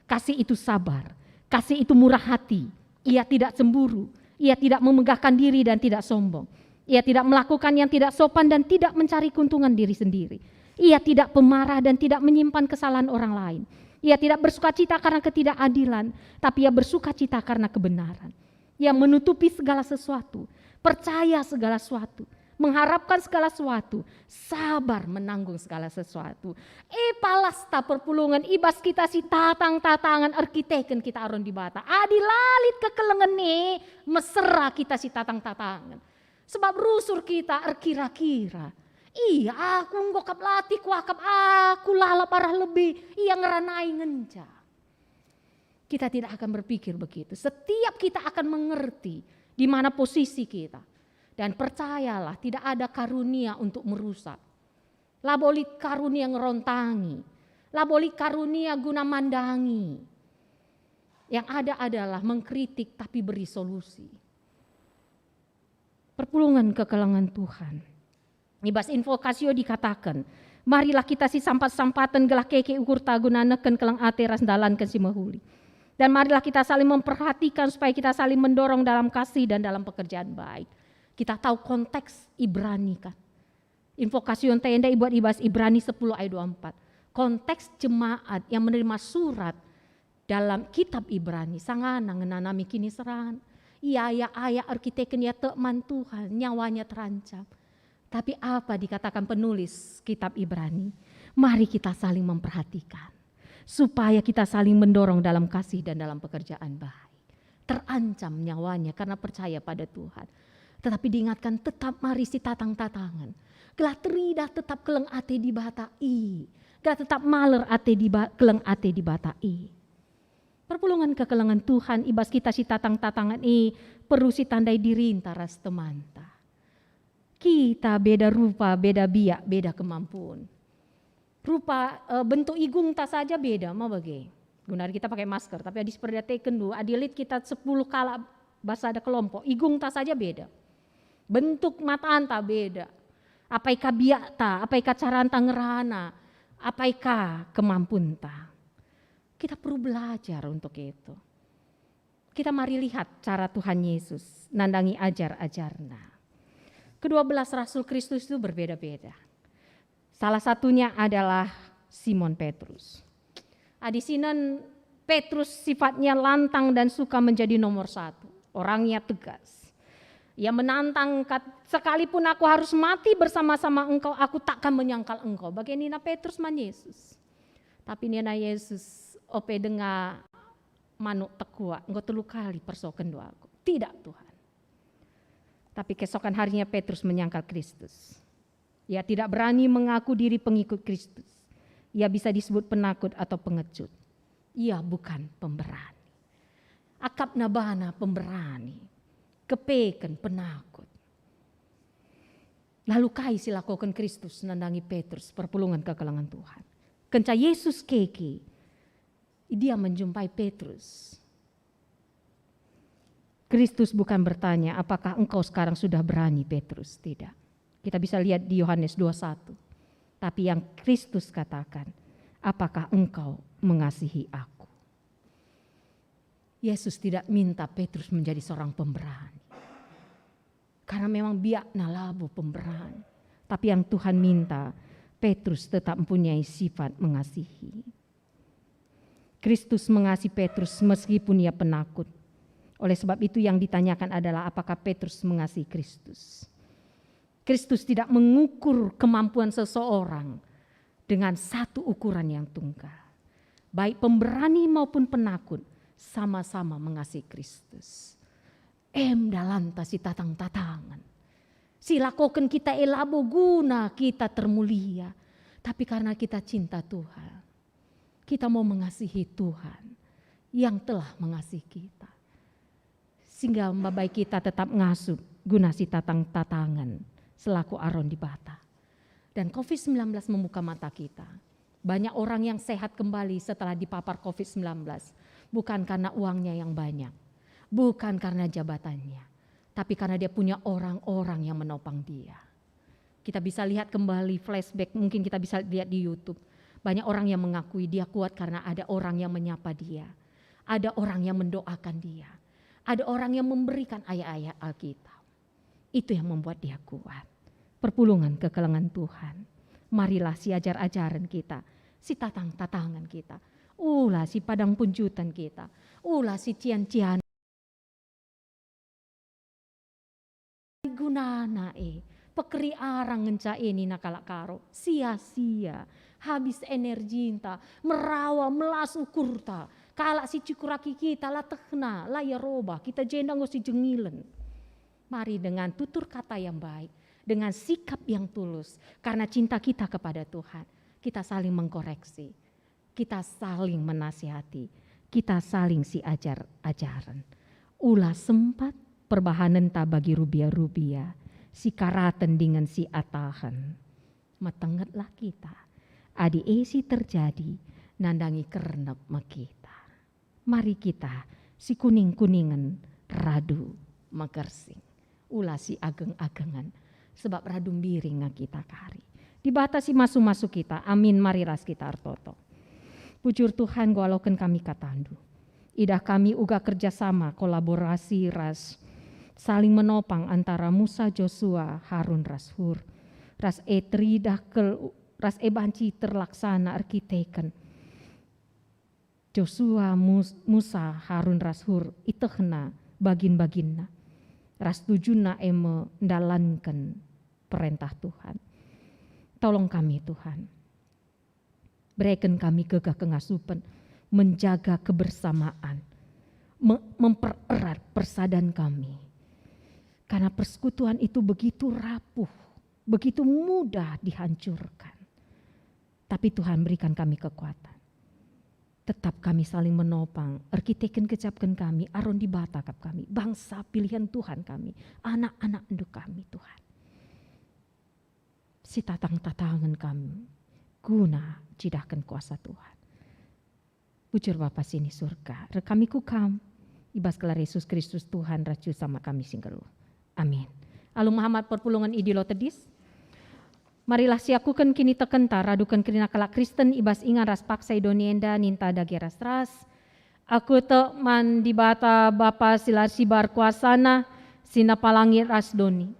Kasih itu sabar, kasih itu murah hati, ia tidak cemburu, ia tidak memegahkan diri dan tidak sombong. Ia tidak melakukan yang tidak sopan dan tidak mencari keuntungan diri sendiri. Ia tidak pemarah dan tidak menyimpan kesalahan orang lain. Ia tidak bersukacita karena ketidakadilan, tapi ia bersukacita karena kebenaran. Ia menutupi segala sesuatu, percaya segala sesuatu, mengharapkan segala sesuatu, sabar menanggung segala sesuatu. E palasta perpulungen i bas kita si tatang-tatangen erkiteken kita aron Dibata. Adi la lit kekelengen e, mesera kita si tatang-tatangen. Sebab rusur kita erkira-kira. Ia aku enggo kap latih, kuakap aku lalap arah lebe, ia ngeranai ngenca. Kita tidak akan berpikir begitu. Setiap kita akan mengerti di mana posisi kita. Dan percayalah, tidak ada karunia untuk merusak. Labo lit karunia ngerontangi. Labo lit karunia guna mandangi. Yang ada adalah mengkritik tapi beri solusi. Perpulungen kekelengen Tuhan. I bas invokasio dikataken, "Marilah kita sisampat-sampaten gelah keke ukurta guna neken keleng ate ras ndalanken si mehuli. Dan marilah kita saling memperhatikan supaya kita saling mendorong dalam kasih dan dalam pekerjaan baik." Kita tahu konteks Ibrani kan. Invokasio enda ibuat i bas Ibrani sepuluh ayat dua empat. Konteks jemaat yang menerima surat dalam kitab Ibrani, sangana ngenanami kiniseran. Ia ayak-ayak erkiteken ia tek man Tuhan, nyawanya terancam. Tapi apa dikatakan penulis kitab Ibrani? Mari kita saling memperhatikan, supaya kita saling mendorong dalam kasih dan dalam pekerjaan baik. Terancam nyawanya karena percaya pada Tuhan. Tetapi diingatkan, tetap mari sitatang-tatangen. Gelah teridah tetap keleng ate Dibata i. Gelah tetap maler ate Diba-, keleng ate Dibata i. Perpulungen kekelengen Tuhan i bas kita sitatang-tatangen i perlu sitandai dirinta ras temanta. Kita beda rupa, beda biak, beda kemampuan. Rupa, eh, bentuk igungta saja beda, ma bage. Guna kita pakai masker, tapi adi siperdiateken dulu, adi lit kita sepuluh kalak bas sada kelompok, igungta saja beda. Bentuk matanta beda. Apai ka biakta, apai ka caranta ngerana, apai ka kemampunta. Kita perlu belajar untuk itu. Kita mari lihat cara Tuhan Yesus nandangi ajar-ajarNa. Kedua belas rasul Kristus itu berbeda-beda. Salah satunya adalah Simon Petrus. Adi sinen Petrus sifatnya lantang dan suka menjadi nomor satu. Orangnya tegas. Ia menantang, kat-, "Sekalipun aku harus mati bersama-sama engkau, aku takkan menyangkal engkau." Bage nina Petrus man Yesus. Tapi nina Yesus, "Ope denga manuk tekuak, enggo telu kali persokenndu aku." "Tidak, Tuhan." Tapi keesokan harinya Petrus menyangkal Kristus. Ia tidak berani mengaku diri pengikut Kristus. Ia bisa disebut penakut atau pengecut. Ia bukan pemberani. Akapna bana pemberani, kepeken penakut. Lalu kai si lakoken Kristus nandangi Petrus, perpulungen kekelengen Tuhan? Kenca Yesus keke, dia menjumpai Petrus. Kristus bukan bertanya, "Apakah engkau sekarang sudah berani, Petrus?" Tidak. Kita bisa lihat di Yohanes dua satu. Tapi yang Kristus katakan, "Apakah engkau mengasihi aku?" Yesus tidak minta Petrus menjadi seorang pemberani. Karena memang biakna labo pemberani. Tapi yang Tuhan minta, Petrus tetap mempunyai sifat mengasihi. Kristus mengasihi Petrus meskipun ia penakut. Oleh sebab itu yang ditanyakan adalah apakah Petrus mengasihi Kristus. Kristus tidak mengukur kemampuan seseorang dengan satu ukuran yang tunggal. Baik pemberani maupun penakut sama-sama mengasihi Kristus. Em dalanta sitatang-tatangen. Silakoken kita e labo guna kita termulia, tapi karena kita cinta Tuhan. Kita mau mengasihi Tuhan yang telah mengasihi kita. Sehingga mabai kita tetap ngasup guna sitatang-tatangen selaku aron Dibata. Dan covid sembilan belas membuka mata kita. Banyak orang yang sehat kembali setelah dipapar covid sembilan belas. Bukan karena uangnya yang banyak. Bukan karena jabatannya. Tapi karena dia punya orang-orang yang menopang dia. Kita bisa lihat kembali flashback, mungkin kita bisa lihat di YouTube. Banyak orang yang mengakui dia kuat karena ada orang yang menyapa dia. Ada orang yang mendoakan dia. Ada orang yang memberikan ayat-ayat Alkitab. Itu yang membuat dia kuat. Perpulungen kekelengen Tuhan. Marilah siajar-ajaren kita, sitatang-tatangen kita. Ulah sipadang punjuten kita. Ulah sician-cian. Gunana e, pekeri arang ngenca e nina kalak Karo, sia-sia, habis energinta, merawa, melas ukurta. Kalak si cikuraki kita, la tehna, la ia robah, kita jenda enggo si jengilen. Mari dengan tutur kata yang baik, dengan sikap yang tulus, karena cinta kita kepada Tuhan, kita saling mengkoreksi. Kita saling menasihati, kita saling siajar-ajaren. Ulah sempat perbahanenta bagi rubia-rubia, sikaraten dingen siatahen. Metengetlah kita. Adi e si terjadi, nandangi kernep me kita. Mari kita sikuning-kuningen radu megersing. Ulah siageng-agengen. Sebab radu mbiring nge kita kari. Dibata si masu-masu kita, amin, mari ras kita ertoto. Bujur Tuhan, nggo aloken kami kataNdu. Idah kami uga kerjasama, kolaborasi ras saling menopang antara Musa, Josua, Harun ras Hur. Ras e teridah kel, ras e banci terlaksana erkiteken Josua, Mus-, Musa, Harun ras Hur itehna bagin-baginna, ras tujunna e me ndalanken perentah Tuhan. Tolong kami, Tuhan. Bereken kami gegah kengasupen menjaga kebersamaan, me-, mempererat persadan kami. Karena persekutuan itu begitu rapuh, begitu mudah dihancurkan. Tapi Tuhan berikan kami kekuatan. Tetap kami saling menopang, erkiteken kecapken kami, Aron Dibata kap kami, bangsa pilihan Tuhan kami, anak-anakNdu kami, Tuhan. Sitatang-tatangen kami, guna cidahken kuasa Tuhan. Bujur Bapa sini Surga, reh kami ku Kam, i bas gelar Yesus Kristus Tuhan ras Juru Selamat kami si nggeluh. Amin. Alu mehamat perpulungen idilo tedis. Marilah siakuken kinitekenta raduken kerina kalak Kristen i bas ingan ras paksa i doni enda ninta dage ras-ras. Aku tek man Dibata Bapa si la sibar kuasana, si nepa langit ras doni.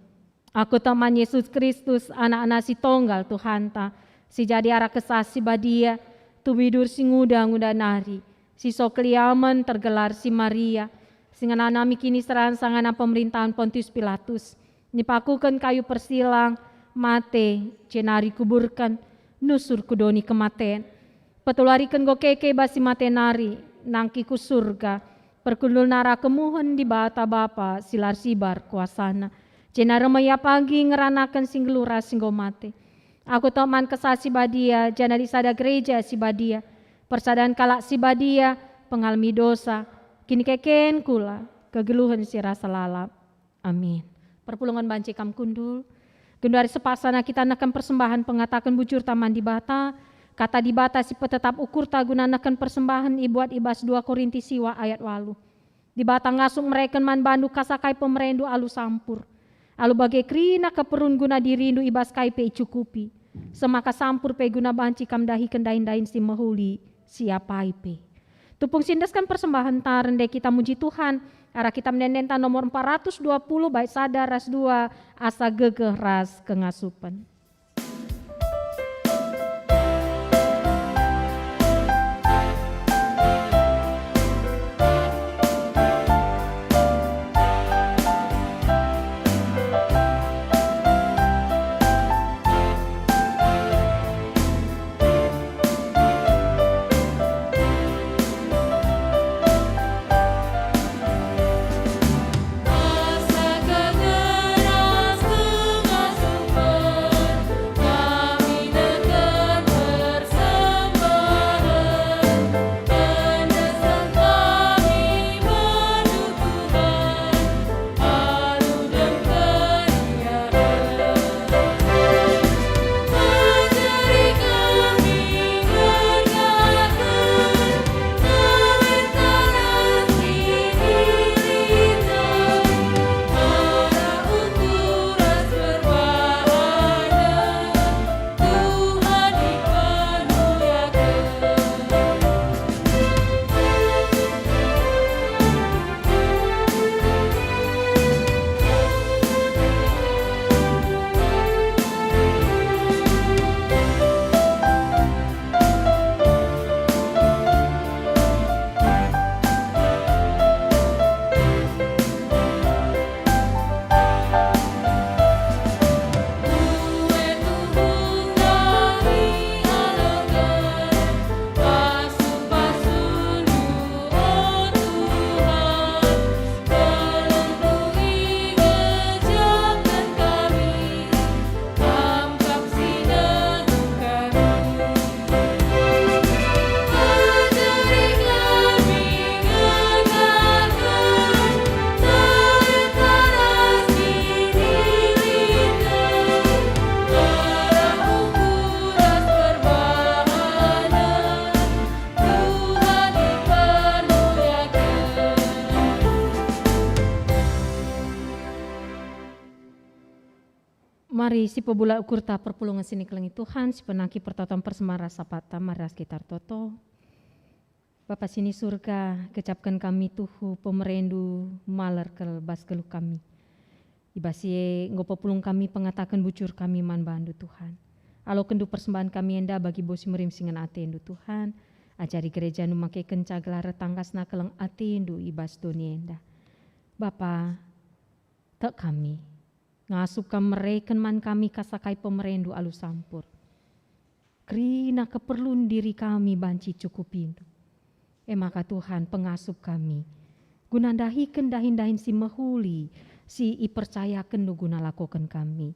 Aku tek man Yesus Kristus, Anakna si Tonggal Tuhanta, si jadi arah Kesah Si Badia, tubi dur si nguda-nguda nari, si so keliamen tergelar si Maria, si ngenanami kiniseran sangana pemerintahen Pontius Pilatus, nipakuken kayu persilang, mate, jenari kuburken, nusur ku doni kematen. Petularken enggo keke bas si mate nari, nangkih ku Surga, perkundulna arah kemuhen Dibata Bapa si la sibar kuasana. Jenari me ia pagi ngeranaken si nggeluh ras si enggo mate. Aku tek man Kesah Si Badia, janari sada gereja si badia, persadan kalak si badia, pengalemi dosa, kinikeken kula, kegeluhen si rasa lalap. Amin. Perpulungen banci kam kundul. Genduari sepasana kita nehken persembahen pengataken bujurta man Dibata. Kata Dibata si petetap ukurta guna nehken persembahen ibuat i bas dua Korinti siwa ayat walu. Dibata ngasup mereken man bandu kasakai pemerendu alu sampur. Alu bage kerina keperun guna dirindu i bas kai pe icukupi. Semaka sampur pe guna banci kam dahiken dahin-dahin si mehuli, si apai pe. Tupung si endesken persembahen taren deh kita muji Tuhan, arah kitab ende-enden nomor empat ratus dua puluh bait sada ras dua, asa gegeh ras kengasupen. Mari sipebula ukurta perpulungen si nikelengi Tuhan, sipenangki pertoton persembahen ras sapata, mari ras kita ertoto. Bapa si ni Surga, gejapken kami tuhu pemereNdu maler kal bas geluh kami. I bas si e enggo pepulung kami pengataken bujur kami man baNdu, Tuhan. AlokenNdu persembahen kami enda bagi bas si merim si ngena ateNdu, Tuhan. Ajari gerejaNdu make kenca gelah ertangkasna keleng ateNdu i bas doni enda. Bapa, tek kami, ngasup Kam mereken man kami kasa kai pemereNdu alu sampur. Kerina keperlun diri kami banci cukupiNdu. E maka Tuhan, pengasup kami, guna ndahiken dahin-dahin si mehuli si ipercayakenNdu guna lakoken kami.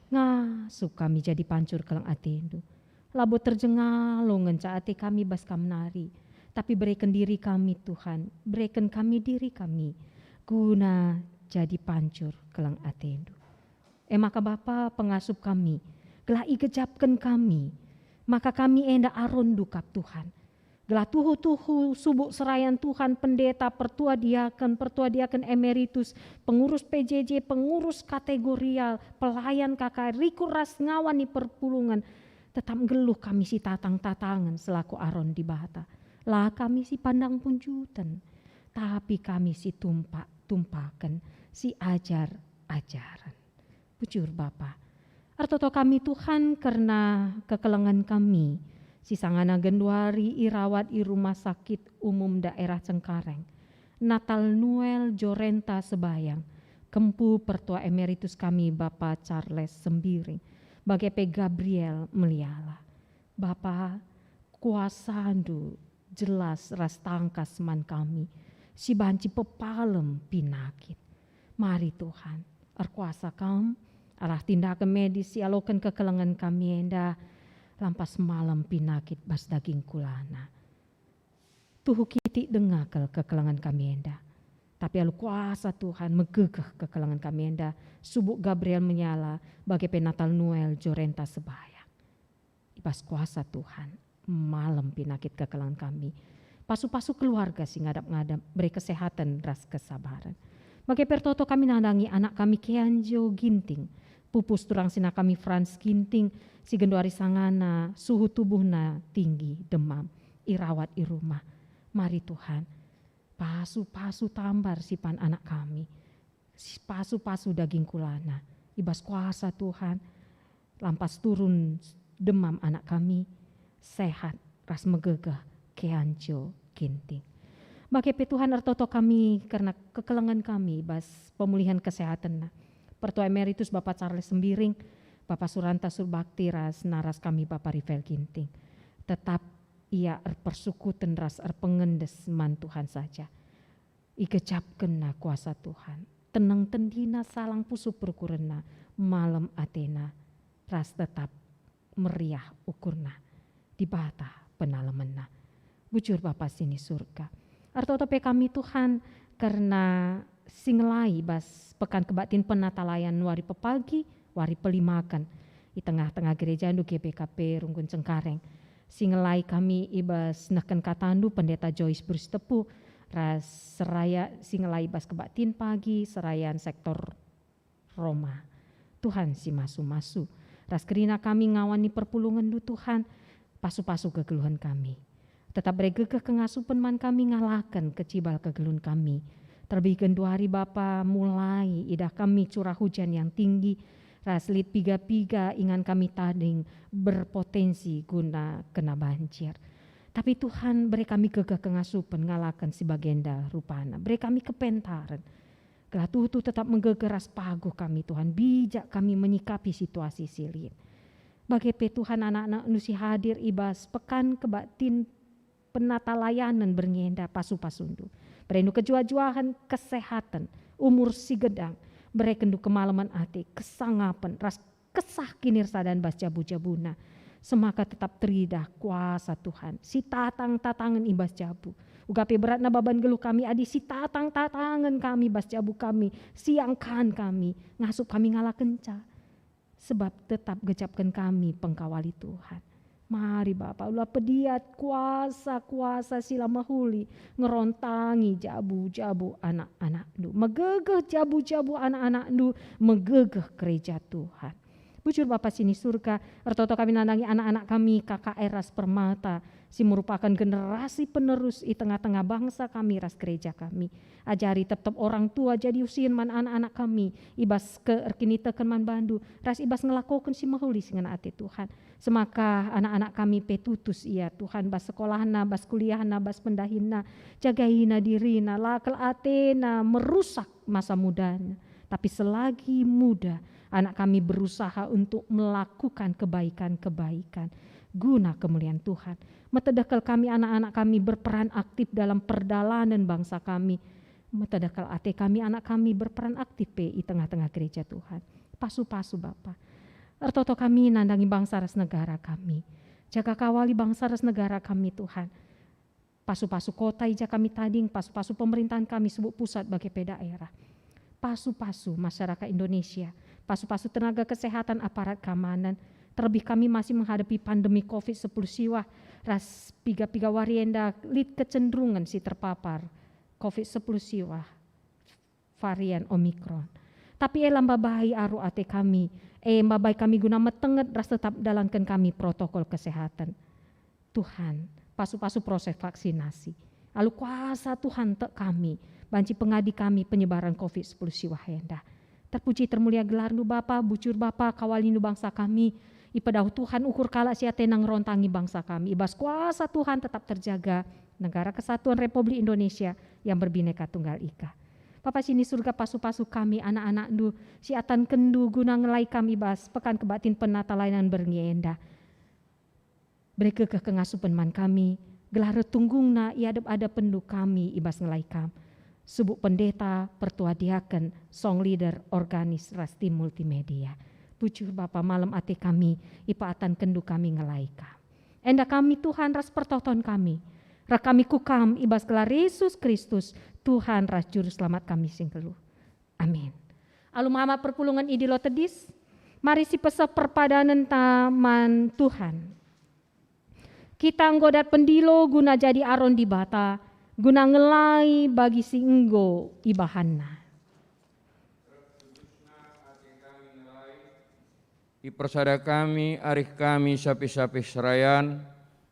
Ngasup kami jadi pancur keleng ateNdu. Labo terjengalo ngenca ate kami bas Kam nari, tapi bereken diri kami, Tuhan, bereken kami diri kami, guna jadi pancur keleng ateNdu. E maka Bapa, pengasup kami, gelah igejapken kami, maka kami enda aronNdu kap, Tuhan. Gelah tuhu-tuhu subuk serayan Tuhan, pendeta, pertua diaken, pertua diaken emeritus, pengurus P J J, pengurus kategorial, pelayan K K R, rikut ras ngawan i perpulungen, tetap nggeluh kami sitatang-tatangen selaku aron Dibata. La kami sipandang punjuten, tapi kami situmpak-tumpaken, siajar-ajaren. Bujur Bapa. Ertoto kami, Tuhan, kerna kekelengen kami, si sangana genduari irawat i Rumah Sakit Umum Daerah Cengkareng, Natal Noel Jorenta Sebayang, kempu Pertua Emeritus kami Bapa Charles Sembiring, bage pe Gabriel Meliala. Bapa, kuasaNdu jelas ras tangkas man kami, si banci pepalem pinakit. Mari Tuhan, erkuasa Kam, arah tindaken medis si aloken kekelengen kami enda, lampas malem pinakit bas daging kulana. Tuhu kitik denga kal kekelengen kami enda, tapi alu kuasa Tuhan megegeh kekelengen kami enda, subuk Gabriel Meliala, bage pe Natal Noel Jorenta Sebayang. I bas kuasa Tuhan, malem pinakit kekelengen kami. Pasu-pasu keluarga si ngadap-ngadap, bere kesehaten ras kesabaren. Bage pe ertoto kami nandangi anak kami Keanjo Ginting, pupus turang sina kami Frans Ginting, si genduari sangana suhu tubuhna tinggi, demam, irawat i rumah. Mari Tuhan, pasu-pasu tambar sipan anak kami, pasu-pasu daging kulana. I bas kuasa Tuhan, lampas turun demam anak kami, sehat ras megegeh Keanjo Ginting. Bage pe Tuhan, ertoto kami kerna kekelengen kami i bas pemulihan kesehatenna. Pertua Emeritus Bapa Charles Sembiring, Bapa Suranta Surbakti ras naras kami Bapa Rifael Ginting. Tetap ia erpersukuten ras erpengendes man Tuhan saja. Igejapkenna kuasa Tuhan, teneng tendina salang pusuh perukurenna, malem atena, ras tetap meriah ukurna. Dibata penalemenna. Bujur Bapa si ni Surga. Ertoto pe kami Tuhan, kerna si ngelai bas Pekan Kebaktin Penatalayan wari pepagi, wari pelimaken, i tengah-tengah gerejaNdu G B K P Runggun Cengkareng. Si ngelai kami i bas nehken kataNdu Pendeta Joyce Bruce Tepu, ras seraya si ngelai bas kebaktin pagi serayan sektor Roma. Tuhan si masu-masu, ras kerina kami ngawani perpulungenNdu Tuhan, pasu-pasu kegeluhen kami. Tetap bere gegeh kengasupen man kami ngalaken kecibal kegeluhen kami. Terlebih genduari Bapa, mulai idah kami curah hujan yang tinggi, ras lit piga-piga ingan kami tading berpotensi guna kena banjir. Tapi Tuhan, bere kami gegeh kengasupen ngalaken si bagenda rupana. Bere kami kepentaren. Gelah tuhu-tuhu tetap megegeh ras paguh kami, Tuhan, bijak kami menyikapi situasi si lit. Bage pe Tuhan, anak-anakNdu si hadir i bas Pekan Kebaktin Penatalayanen berngi enda, pasu-pasuNdu. BereNdu kejuah-juahen, kesehaten, umur si gedang, berekenNdu kemalemen ate, kesangapen, ras kesah kinirsadan bas jabu-jabuna. Semaka tetap teridah kuasa Tuhan, sitatang-tatangen i bas jabu. Uga pe beratna baban geluh kami adi sitatang-tatangen kami bas jabu kami, siangkan kami, ngasup kami ngalakenca. Sebab tetap gejapken kami pengkawali Tuhan. Mari Bapa, ula pediat kuasa-kuasa si la mehuli ngerontangi jabu-jabu anak-anakNdu. Megegeh jabu-jabu anak-anakNdu, megegeh gereja Tuhan. Bujur Bapa si ni Surga, ertoto kami nandangi anak-anak kami, K K R ras Permata, si merupaken generasi penerus i tengah-tengah bangsa kami ras gereja kami. Ajari tep-tep orang tua jadi usien man anak-anak kami, i bas ke erkiniteken man bandu, ras i bas ngelakoken si mehuli si ngena ate Tuhan. Semaka anak-anak kami pe tutus ia, Tuhan, bas sekolahna, bas kuliahna, bas pendahinna, jagaina dirina, la kel atena merusak masa mudana. Tapi selagi muda, anak kami berusaha untuk melakukan kebaikan-kebaikan guna kemuliaan Tuhan. Metedeh kal kami, anak-anak kami berperan aktif dalam perdalanen bangsa kami. Metedeh kal ate kami, anak kami berperan aktif pe i tengah-tengah gereja Tuhan. Pasu-pasu Bapa. Ertoto kami nandangi bangsa ras negara kami. Jaga kawali bangsa ras negara kami, Tuhan. Pasu-pasu kota i ja kami tading, pasu-pasu pemerintahan kami subuk pusat bage pe daerah. Pasu-pasu masyarakat Indonesia, pasu-pasu tenaga kesehatan, aparat keamanan, terlebih kami masih menghadapi pandemi covid sepuluh siwah, ras piga-piga wari enda lit kecenderungen si terpapar covid sepuluh siwah varian Omikron. Tapi ela mbabai aru ate kami, e mbabai kami guna metenget ras tetap dalanken kami protokol kesehatan. Tuhan, pasu-pasu proses vaksinasi. Alu kuasa Tuhan tek kami, banci pengadi kami penyebaran covid sepuluh siwah enda. Terpuji termulia gelarNdu Bapa, bujur Bapa, kawalindu bangsa kami, ipedauh Tuhan ukur kalak si atena ngerontangi bangsa kami. I bas kuasa Tuhan tetap terjaga negara kesatuan Republik Indonesia yang berbineka tunggal ika. Bapa si ni Surga, pasu-pasu kami anak-anakNdu si atankenndu guna ngelai kami bas Pekan Kebaktin Penata Layanan berngi enda. Bere kekeh kengasupen man kami, gelah reh tunggungna i adep-adepenndu kami i bas ngelai kam. Subuk pendeta, pertua diaken, song leader, organis, ras tim multimedia. Bujur Bapa, malem ate kami, ipaatankenNdu kami ngelai kam. Enda kami Tuhan ras pertoton kami. Reh kami ku kam i bas gelar Yesus Kristus, Tuhan ras Juru Selamat kami si nggeluh. Amin. Alu mama perpulungen idilo tedis, mari sipeseh perpadanenta man Tuhan. Kita enggo dat pendilo guna jadi Aron Dibata, guna ngelai bagi si enggo ibahanNa. Ipersada kami, arih kami sapih-sapih serayan,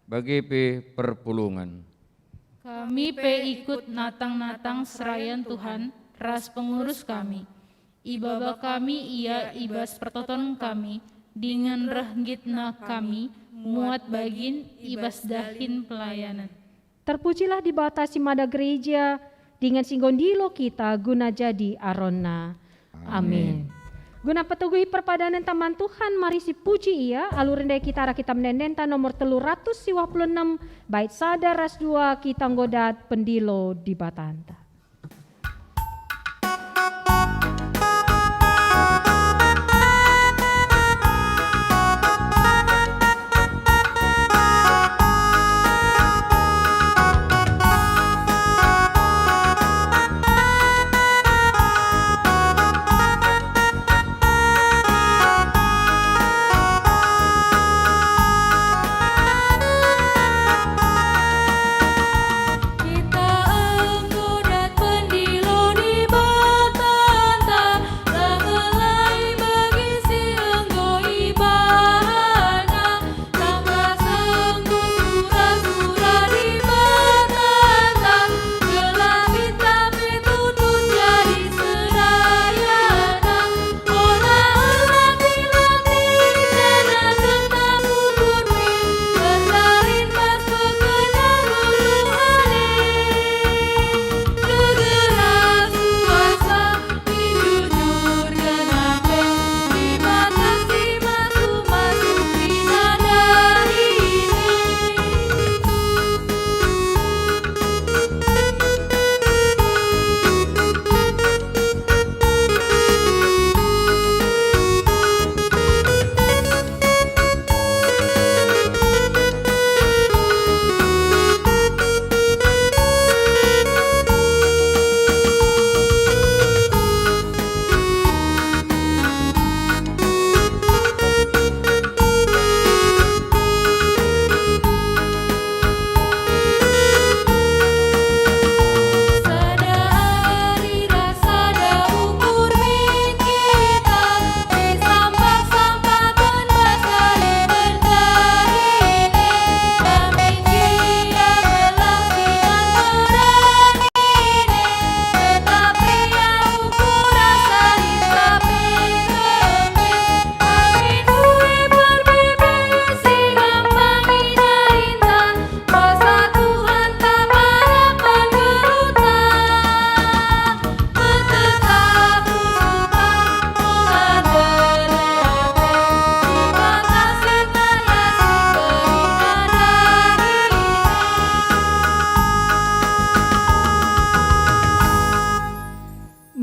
bage pe perpulungen. Kami pe ikut natang-natang serayan Tuhan ras pengurus kami. Ibaba kami ia i bas pertoton kami, dingen reh nggitna kami, muat bagin i bas dahin pelayanen. Terpujilah Dibata si mada gereja, dingen si enggo ndilo kita guna jadi aronNa. Amin. Amin. Guna peteguhi perpadanenta man Tuhan, mari sipuji Ia, alu rende kita arah kitab ende-endenta nomor telu ratus siwah puluh enem, bait sada ras dua, kita enggo dat pendilo Dibatanta.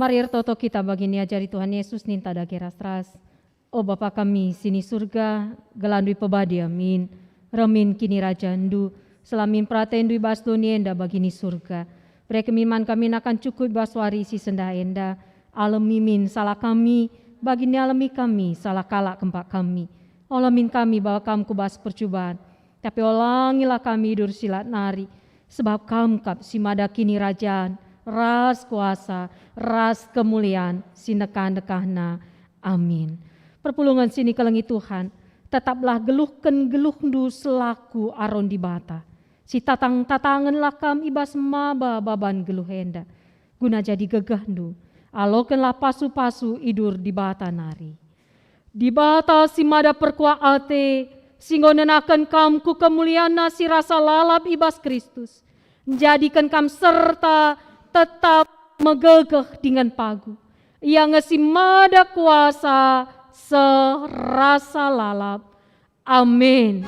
Mari ertoto kita bagi niajari Tuhan Yesus ninta dage ras-ras. O Bapa kami si ni Surga, gelarNdu ipebadia min, reh min kinirajanNdu, seh min peratenNdu i bas doni enda bagi ni Surga. Bere kami man kami nakan cukup i bas wari si sendah enda. Alemi min salah kami, bagi nialemi kami salah kalak kempak kami. Ola min kami bawa Kam ku bas percuban, tapi olangilah kami idur si lat nari, sebab Kam kap si mada kinirajan, ras kuasa, ras kemulian si ndekah-ndekahna. Amin. Perpulungen si nikelengi Tuhan, tetaplah geluhken geluhndu selaku Aron Dibata, sitatang-tatangenlah kam i bas maba baban geluh enda, guna jadi gegehndu. Alokenlah pasu-pasu idur Dibata nari. Dibata si mada perkuah ate, si enggo nenaken kam ku kemulianNa si rasa lalap i bas Kristus, njadiken kam serta tetap megegeh dingen pagu. Ia nge si mada kuasa seh rasa lalap. Amin.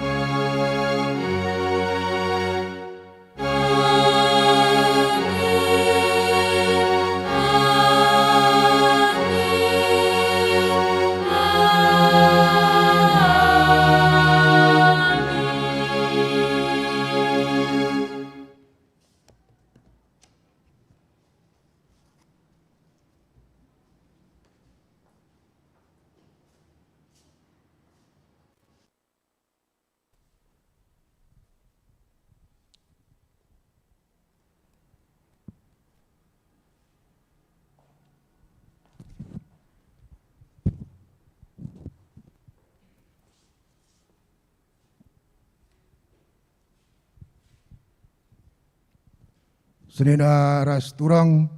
Senina ras turang,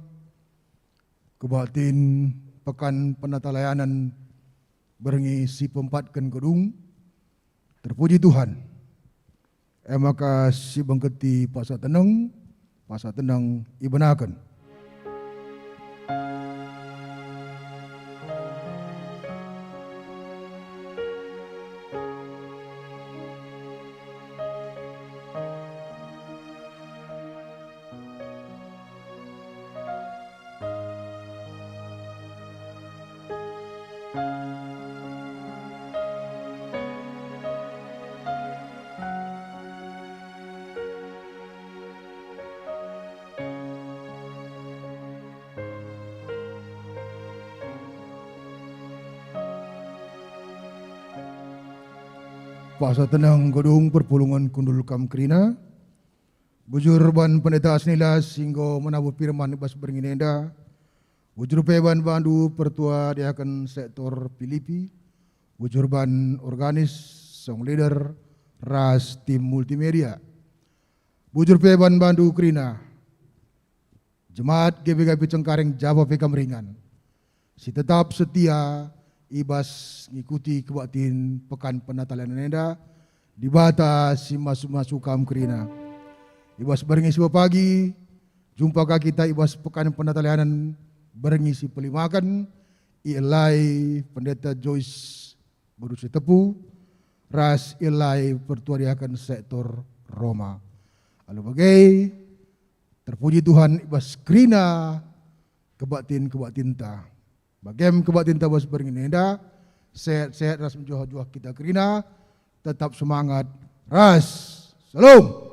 kebaktin Pekan Penatalayanen berngi si peempatken gedung. Terpuji Tuhan. E maka si bengketi paksa teneng, paksa teneng ibenaken. Paksa teneng gedung perpulungen kundul kam kerina. Bujur ban Pendeta Asnila si enggo menabuh firman i bas berngi enda. Bujur pe ban bandu pertua diaken sektor Pilipi. Bujur ban organis, song leader, ras tim multimedia. Bujur pe ban bandu kerina. Jemaat G B K P Cengkareng Jaba pe kam ringan, si tetap setia i bas ngikuti kebaktin Pekan Penatalayanen enda, Dibata si masu-masu kam kerina. I bas berngi si pagi, jumpa ka kita i bas Pekan Penatalayanen berngi si pelimaken, ielai Pendeta Joyce Beru Sitepu, ras ielai pertua diaken sektor Roma. Alu bage, terpuji Tuhan i bas kerina kebaktin-kebaktinta. Bagem kebaktinta bas berngi enda, sehat-sehat ras mejuah-juah kita kerina, tetap semangat, ras Shalom.